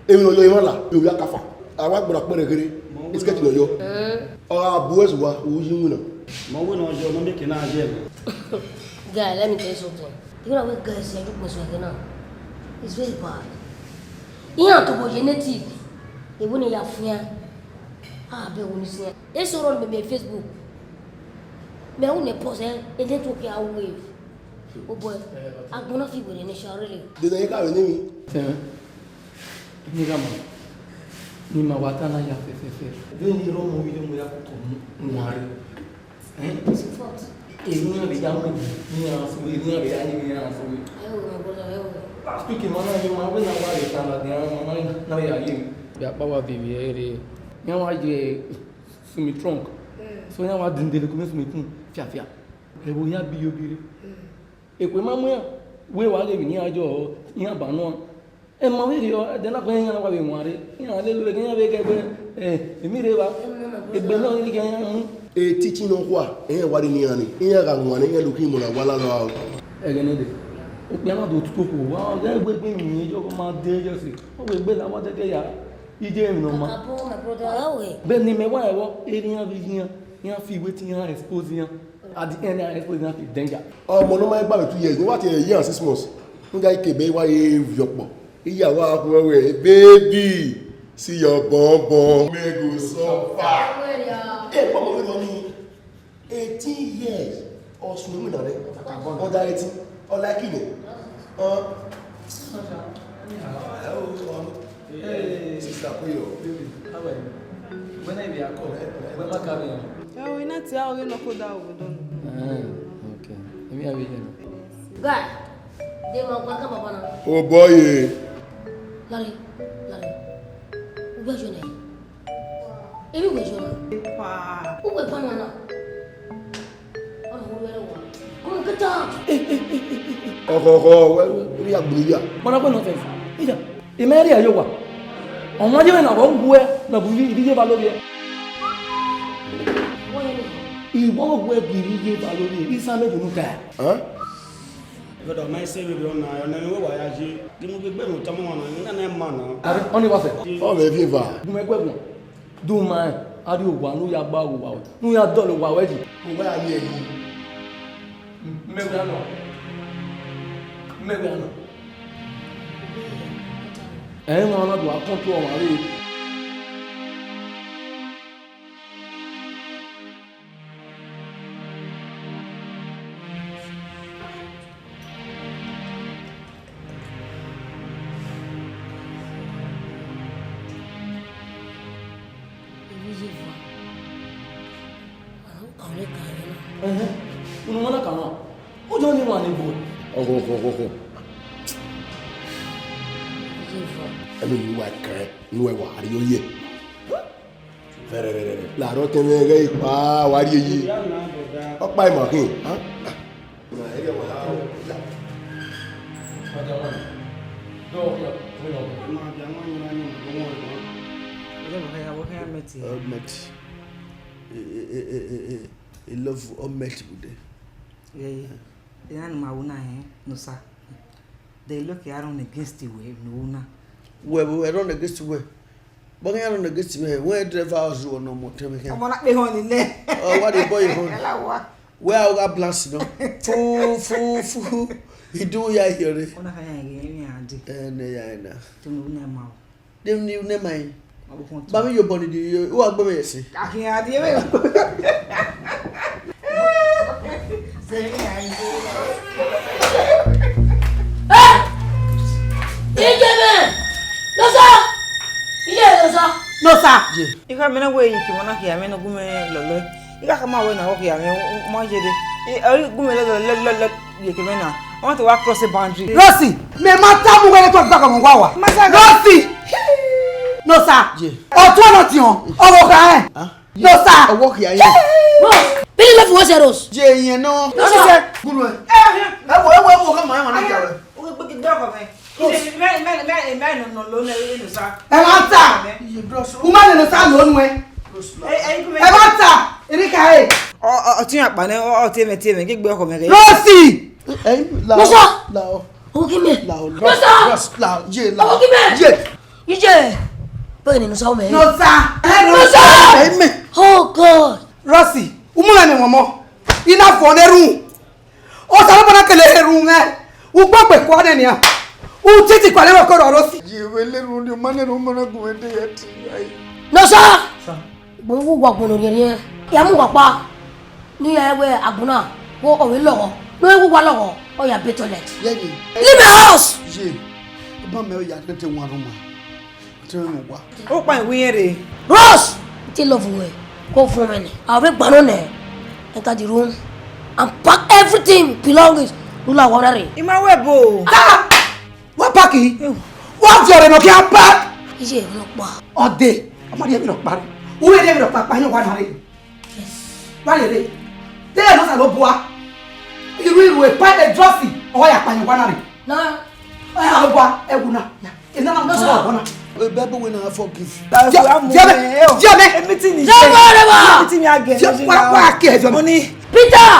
Emwi ne ọ yọ emwa la, ovbi akafa. A wa gbọna kpẹrẹ kherhe, sketch ne ọ yọ. Ọ gha bu ẹse uwa, u yi iwinna. Ma wẹ ne ọ yọ, ne ọ miẹn eke na ye ẹmwẹ. Guy, let me tell you something. You know, we guys here, you must work now. It's very bad. Iran to go ye native. They wouldn't have fear. Ah, be wouldn't see. It's all on me Facebook. Me, I wouldn't post, eh? And then to get away. Oh boy, I'm gonna feel with an issue, really. Dede ka vbe ne emwi. Tẹmwẹ, ne I gha ma, ne ima wa ta na ya fẹfẹfẹ. Vbene I rre ọmọ vbe iyọmọ ya koko mu, n wa rre. Ẹn? It's a fact. Erriọ iran vbe ya mu egbe, ne iran sẹ uwẹ, erriọ iran vbe ya ye, ne iran sẹ uwẹ. Ẹ o, my brother, ẹ o. Last week, ma na ye, ma wẹ na wa rre ta ladian, ma ma na vbe ya ye. Ya kpa wa viọ ivbi ẹre rre. Iran wa ye Sumi Trunk. So iran wa dinde vbe ekun Sumi Trunk fiafia. Ẹvbo hia bi yo bi rre. Ekhue ma mu iran, wẹ wa ghe emwi ne iran yọ, iran ba nuan. Ẹ ma vberriọ, ẹdẹ na khuẹ iran wa vbe wanre, iran lele ure, iran vbe ghe ẹgbẹ, ẹ, emwi rre evba, egbe nọ ni ghe iran mu. Etichi nọkhua, iran wa rre ne iran ni, iran gha wanre, iran do khin mu na wa lala o. Ẹghẹ nẹ dẹ, okpia na do tutu okhuo, wa ghẹ wẹ egbe emwi yọ ma de yọ se, ọ wẹ egbe la wa dẹgẹ ya. Iye emwi ne ọ ma. Kakabọ, my brother, how are you? Bẹghe ne imẹ wa ẹvbo, erha iran vbe iye iran, iran fi wetin iran expose iran. At the end, iran expose iran fi danger. Ọmọ ne ọ ma gba vbe two years, ne wa tie year and six months. Nga ikebe wa ye viọ kpọ. Iya wa khuẹ wẹ, baby, see your bum bum. Me go suffer. Ẹ, ọmọ vbe nọ ni eighteen years. Ọ sunu na rẹ. Under eighteen. Ọ like it. Ọ. Hey, sister, pray your baby. How are you? When I be a call, when my car be. Ẹ o, iná tí a ò rí nọkọ dá òwe dọ́nù. Ah, okay. Èmi àbí yẹn. Guy, de ma gba ka baba na. Oh boy. Lale, lale. Ugbe jo ne. Ebi ugbe jo na. Epa. Ugbe pa na na. Ọna wo wẹrẹ wa. Ọna kẹta. Ọkọ, ọkọ, wẹ, wẹ, wẹ ya gbulu ya. Mana kwe nonsense. Ija, imẹ ria yo wa. Ọmọ je na wo wu ẹ, na bu ibi ye ba lórí ẹ. Iwọ wo ẹ bu ibi ye ba lórí ẹ. Isa me dunu ka. Huh? Brother, ma i sẹ vberriọ na, ọna emwi wẹ wa ya ye. Gie mu gbe egbe mwẹ otọ ọmwa na, emwi na na ma na. Are, ọni wa fẹ. Ọ vbe viẹ eva. Gu mwẹ guẹ guan. Du ma rẹn, a rhie owa ne u ya gba owa ruẹ, ne u ya dọlọ owa ruẹ yi. Owa ya ye yi. Mẹ wẹ a nọ. Mẹ wẹ a nọ. Ẹ i mwẹ ọmwa na do a control ọmwa vbe. Emwi ye eva, a na ka mwẹ ka ẹre na. Ẹhẹn, unu ma na ka na, u jọ ni wa ni bu. Ọghọ, ọghọ, ọghọ, ọghọ. Emwi ye eva. Ẹmwẹ ne uwa kẹrẹ, ne uwa rhie ye. Fẹrẹrẹrẹ. La rọ tẹn mwẹ ghẹ ikpa wa rhie ye. Ọkpa ima khin. Helmet. I love helmet today. Yeah, yeah. Iran ni ma wu na hẹn, no sir. They look, I run against the way, no na. Wẹ, wẹ run against the way. But I run against me. When driver house you no more tell me. Ọmọ na pe họn ni nẹ. Oh, what the boy họn? Ẹ la wa. Where I got blast no. Fu, fu, fu. He do ya here. Ọna ka ya ye mi ade. Eh, ne ya na. Tunu na ma o. Dem ni ne mai. Ba mi yo body di yo. Wa gbe me yesi. Akin ade me. Ijebe! Nosa! Iye Nosa! Nosa! Ikha mẹ na wẹ ike mọ na khia mẹ ne gu mẹ lọlọ. Ikha khama wẹ na wọ khia mẹ, u ma ye de. Ẹ gu mẹ lọlọ, lọlọ, lọlọ, ye ke mẹ na. I want to walk cross the boundary. Rosi, mẹ ma ta mu wẹ ne tọ gba kọ mọ wa wa. Masa. Rosi! Nosa! Ye. Ọtun ọnọ tiọn, ọwọ kha ẹ. Ah. Nosa! Ọwọ khia ye. Rose, pili love what's Rose? Ye yen no. Nosa! Gulu ẹ. Ẹ wo, ẹ wo, ẹ wo, kama ẹ ma na kẹ rẹ. O gbe gbe ọkọ mẹ. Ẹ ma ta. Ye bro so. U ma nene sa lo nu ẹ. Ẹ ma ta. Eri ka ẹ. Ọ ọ ti akpa ne ọ ti mẹ ti mẹ gbe ọkọ mẹ ghe. Rosi! Ẹ la. Nosa! La o. O ki mẹ. La o. Nosa! La ye la. O ki mẹ. Ye. Ije, bẹ́ẹ̀ ni Nosa ọmọ ẹ. Nosa! Ẹ Nosa! Ẹ mẹ. Oh God! Rosi, u mu ẹmwẹ wọn mọ. Ina fọ ne ru. Osa lọ bana kele ru mẹ. U gbọ gbe kua ne nia. U titi kua le ro ko ro Rosi. Ye we le ru ni ma ne ru mo na gun ede ya ti ai. Nosa! Sa. Gbogbo wa gbọnọ riẹn riẹn. Ya mu wa pa. Ne iran wẹ agbọn na, wẹ ọ vbe lọghọ, ne ọ vbe wa lọghọ, ọ ya be toilet. Leave my house! Ye, iban mẹ ọ ya tete wan rhoma, te mwẹ wa. Okpa iwinna rre. Rose! I te love wẹ, ko fun mwẹ nẹ, a vbe gba nọ nẹ. Enter the room and pack everything, belongings, rula wa na rre. I ma wẹ bo. Ah! Wa pack yi. Wa fi ọrẹ nọ khian pack. Iye ọlọkpa. Ọdẹ, ọmọ rẹ mi rọ parí. Uwe rẹ mi rọ pa pa yan wa na rre. Yes. Wa rere. Te no sa lo bua. Iru iru e pa e drosi. O ya pa yan wa na rre. Na. O ya lo bua e wu na. Ya. E na na no sa lo bua na. E be bo we na forgive. Jẹ mẹ. Jẹ mẹ. Jẹ mẹ. Emi ti ni. Jẹ mẹ rẹ ba. Emi ti ni age. Jẹ wa wa ke jẹ mẹ. Oni. Peter.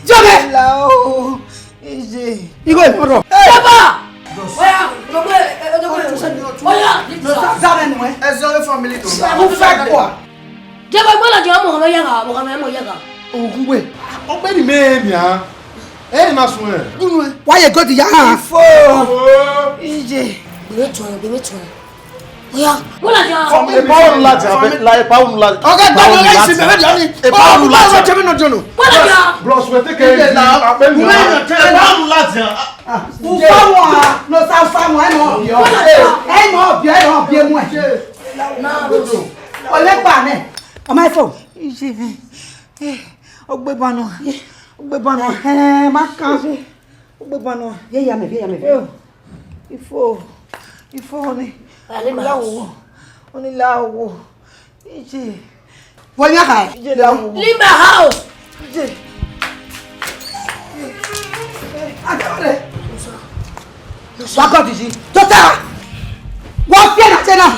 Jẹ mẹ. La o. Easy. Igho ìfọdọ. Jẹba! Oya, odogbo, odogbo, oya, lift up. Family to that. Jẹba gbọdọ jẹ ọmọ ọmọ yẹgha, ọmọ ọmọ yẹgha. Ogunwe, ọgbẹni mẹ nian. Ẹ na sun ẹ. Wa ye godi ya ha. Ifo. Ije. Gbẹmẹ tuẹ, gbẹmẹ tuẹ. Oya. Wọ́n lajẹ. Epa unu lajẹ, la epa unu lajẹ. Ọ̀gá, gbàgbé ọ̀gá ìsìn bẹ̀rẹ̀ jọ ni. Epa unu lajẹ. Ọ̀gá ìsìn bẹ̀rẹ̀ jọ ni. Wọ́n lajẹ. Bros, we take it easy. Epa unu lajẹ. Ufa wa, no sa ufa wa, ẹ mọ ọbiọ. Ẹ mọ ọbiọ, ẹ mọ ọbiọ mu ẹ. Ole pa nẹ. Ọmọ ifo. Ije. Ogbe banu. Ogbe banu. Ẹ ma kan. Ogbe banu. Ye ya mẹ, ye ya mẹ. Ifo, ifo ni. Ale ma. Lawo, oni lawo. Ije. Wọ́n yá ka. Ije lawo. Leave my house. Ije. Adéwọlé. Wá kọ́ dìjì. Jọ́tà. Wọ́n fi ẹ̀ nàjẹ́ náà.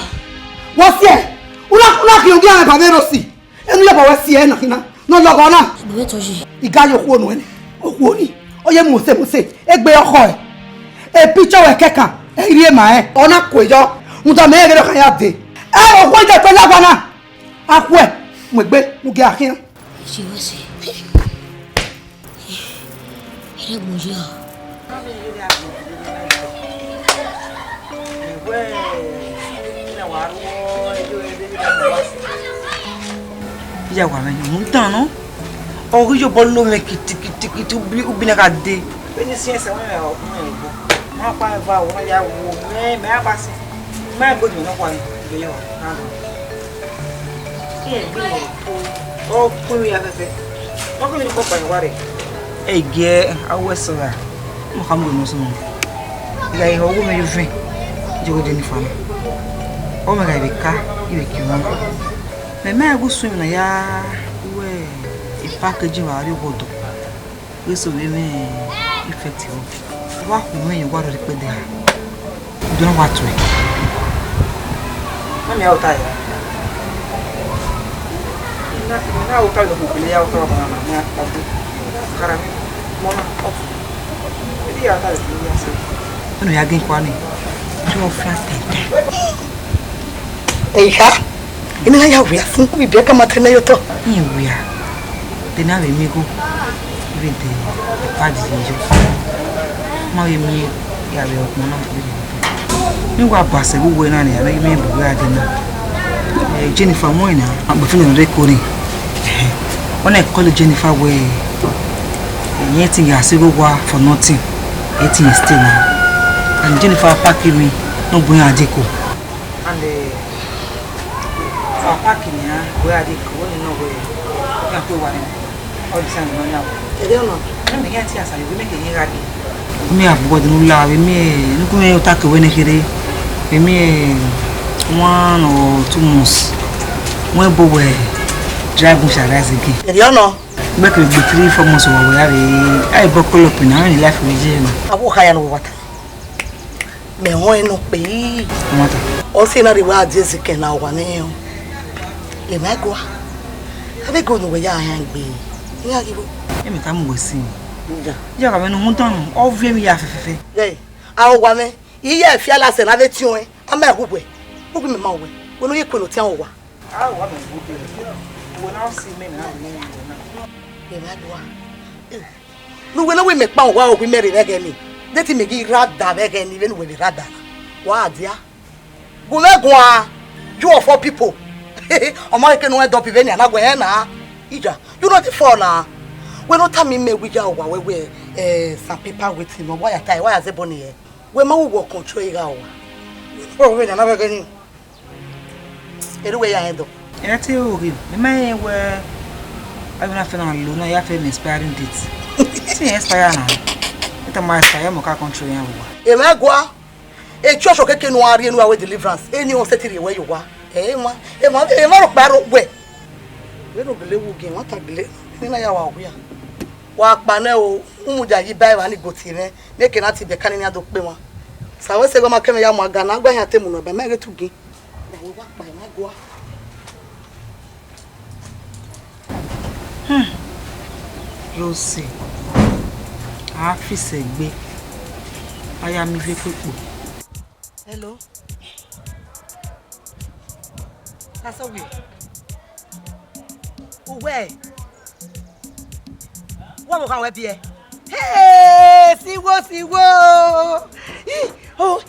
Wọ́n fi ẹ̀. Una, una kì í ogi àwọn bàbá ẹ rọ sí. Enu yaba wẹ si ẹre na khin na, ne ọ lọghọ na. Egbe mwẹ tọ yi. I gha ye okhuo nuẹn, okhuo ni, ọ ye mose mose, egbe ọkhọ ẹ. E picture wẹ kẹkan, ẹ i rhie ma rẹn, ọ na kue yọ, rhunmwuda mẹ rẹn ghe ne ọ khan ya dee. Ẹ okhuo i dẹto lagua na, a khuẹ, mu egbe, mu gie a khian. Ẹ si wẹ sẹ. Ẹrẹgbọn yi a. Iyawa mwẹ, mu dan nọ. Ọ ghi yobọ lo mwẹ kitikiti, ubi, ubi na gha dee. Vbene I siẹn sẹ, wẹ mwẹ ọkpẹn ẹgbọ. Ma kpa eva, wẹ ya wo, mẹ, mẹ a ba sẹ. Ma gbe mi nọ kua ni, gbe yo, na do. Ọ kpẹn ya fẹfẹ. Ọ kpẹn ni kpọkpa wa rẹ. Ẹ giẹ awẹ sọra. Mo ka mu no sunu. Ya ihe ọgho mẹ yo vẹn. Je wo Jennifer na. Ọ mẹ gha vbe ka, I vbe kie ọmwa. Mẹ ma gu swim na ya wẹ e package wa rrie obodọ. Wẹ so vbe mwẹ effect vbọ. Wa khu mwẹ yẹn wa rhọrọ ikpẹdẹ ha. Dọnọ wa tuẹ. Mami, a ota ya. Na, na ota lo ko bele ya ota ba na na ta bu. Kara mi. Mo na off. Edi ya ta lo ya se. Unu ya gin kwa ni. Ju off na tete. Eha, ina ya wia fun ku bi ka ma tene yo to. Iwia. De na vbe miẹn igho vbe de epad ye yo. Ma vbe miẹn ya vbe ọgbọn na vbe de. Ne wa ba sẹ vbe uwu na nia, ne I miẹn bu wẹ a de na. Eh, Jennifer mu na, a gbe fun ne re ko ni. Ọ na call Jennifer wẹ, eh, irẹn te ya sẹ igho wa for nothing. Irẹn te ya stay na. And Jennifer pack mi, ne ọ bu iran deko. And, eh, Fa park nian, wẹ a de ko ni nọ wẹ, iran kue wa nẹ. Ọ di sẹ ne ọ yan wẹ. Ẹdẹ ọna. Ẹmẹ iran te asa yo, mẹ ke iran gha de. Mẹ a bu wẹ de ne u la vbe mẹ, ne u gu mẹ ota ke wẹ ne kherhe. Vbe mẹ, one or two months. Wẹ bo wẹ drive mu sha rise again. Ẹdẹ ọna. Mẹ ke gbe three, four months wa wẹ a vbe, a vbe bọ kọlọ pin na, a vbe life vbe ye na. Avbe okha ya ne uwa ta. Mẹ họn ẹn nọ kpe. Ọ ma ta. Ọ sẹ na rre wa die Ezekiel na owa nẹ ọ. Emwa ẹguae. Avbe ego ne uwẹ ya họn egbe. Iran ghi vbo? Emwi ka mu wẹ sin. Iya. Iya, ka vbe ne u rhunmwuda nọ, ọ viọ emwi ya fẹfẹfẹ. Ẹ, a owa mwẹ, iye ẹfiala sẹ ne a vbe tiọnrẹn, a ma hu wẹ. Ubi mẹ ma wẹ. Wẹ ne u ye kue ne ọ tian owa. A wa mẹ gu de. Wẹ na si mẹ na, mẹ na. Emwa ẹguae. Ne uwẹ ne wẹ mẹ kpa owa, ọ wẹ mẹ rre vbe ẹghẹ ni. De te mẹ ghi rha da vbe ẹghẹ ni, vbene uwẹ vbe rha da na. Wa dia. Gu mwẹ guan, you of all people. Ọ ma khẹke ne u ẹdẹ ọbi vbene a na guẹ rẹn na. Ija, you no dey fall na. Wẹ ne ọ tama mẹ wẹ ya owa wẹ wẹ, eh, some paper waiting, wa ya ta, wa ya zẹ ẹbọ ni hẹ. Wẹ ma wu wẹ control igha owa. Ọ vbe na na vbe ẹghẹ ni. Erha uwẹ ya rẹn dọ. Ẹ te ru ghe, mẹ ma rẹn wẹ, a vbe na fẹ na lo na ya fẹ ne expiring date. Te expire na. Ita ma expire, mo ka control yan owa. Emwa ẹguae, e church okeke ne uwa rrie ne uwa wẹ deliverance, eni ọ sẹtin rhie wẹ ye owa. Ẹ, emwa, emwa, emwa rhọkpa rre wẹ. Vbene u gele wu gi, ẹmwata gele, ne I na ya wa wia. Wa kpa nẹ o, u mudia ye iba evba ni go tie mwẹ, ne ke na ti bẹka ne I na do kpe mwa. Sa wẹ sẹ ghe ọ ma ke mwẹ ya mu aga na, a gba yan te mu nọ, ẹbe mẹ ghe tu gi. Wa kpa emwa ẹguae. Hmm. Rose, a fi sẹ egbe, a ya miẹn ivie kpokpo. Hello. Asọghe. Uwẹ, wa vbe okhan wẹ biẹ? Hey, siwo, siwo. Ih, oh.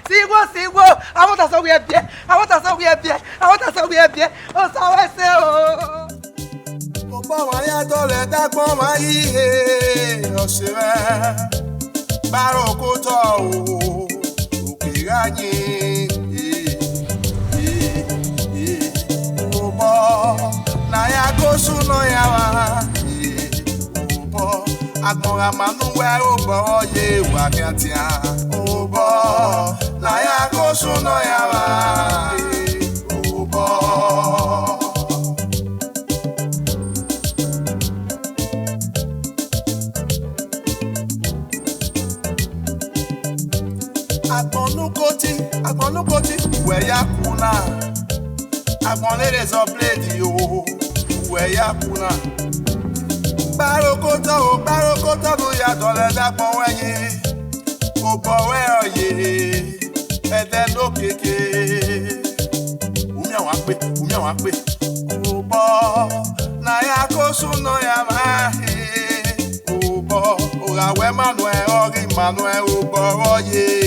Siwo, siwo. Avọta sẹ wẹ biẹ. Avọta sẹ wẹ biẹ. Avọta sẹ wẹ biẹ. Osa wẹ sẹ o. Obọ wa ya dọlẹ dagbọn ma yi he, ọse mwẹ. Barokotọ o, oke gha yin, eh, eh, eh, obọ, ne a ya go sunu ya vba, eh, obọ, agbọn gha ma nu wẹ obọ ye wa khian tian, obọ, ne a ya go sunu ya vba, eh, obọ. Agbọn ne ukoti, agbọn ne ukoti, wẹ ya ku na. Agbọn ne rre zọ bledi o, wẹ ya ku na. Gbarokotọ o, gbarokotọ ne u ya dọlẹ dagbọn wẹ yi. Obọ wẹ ọ ye, ẹdẹ ne okeke. U miẹn wan kpe, u miẹn wan kpe. Obọ, ne a ya ko sunu ya vba he. Obọ, ọ gha wẹ ma nuẹn, ọ ghi ma nuẹn, obọ vbe ọ ye.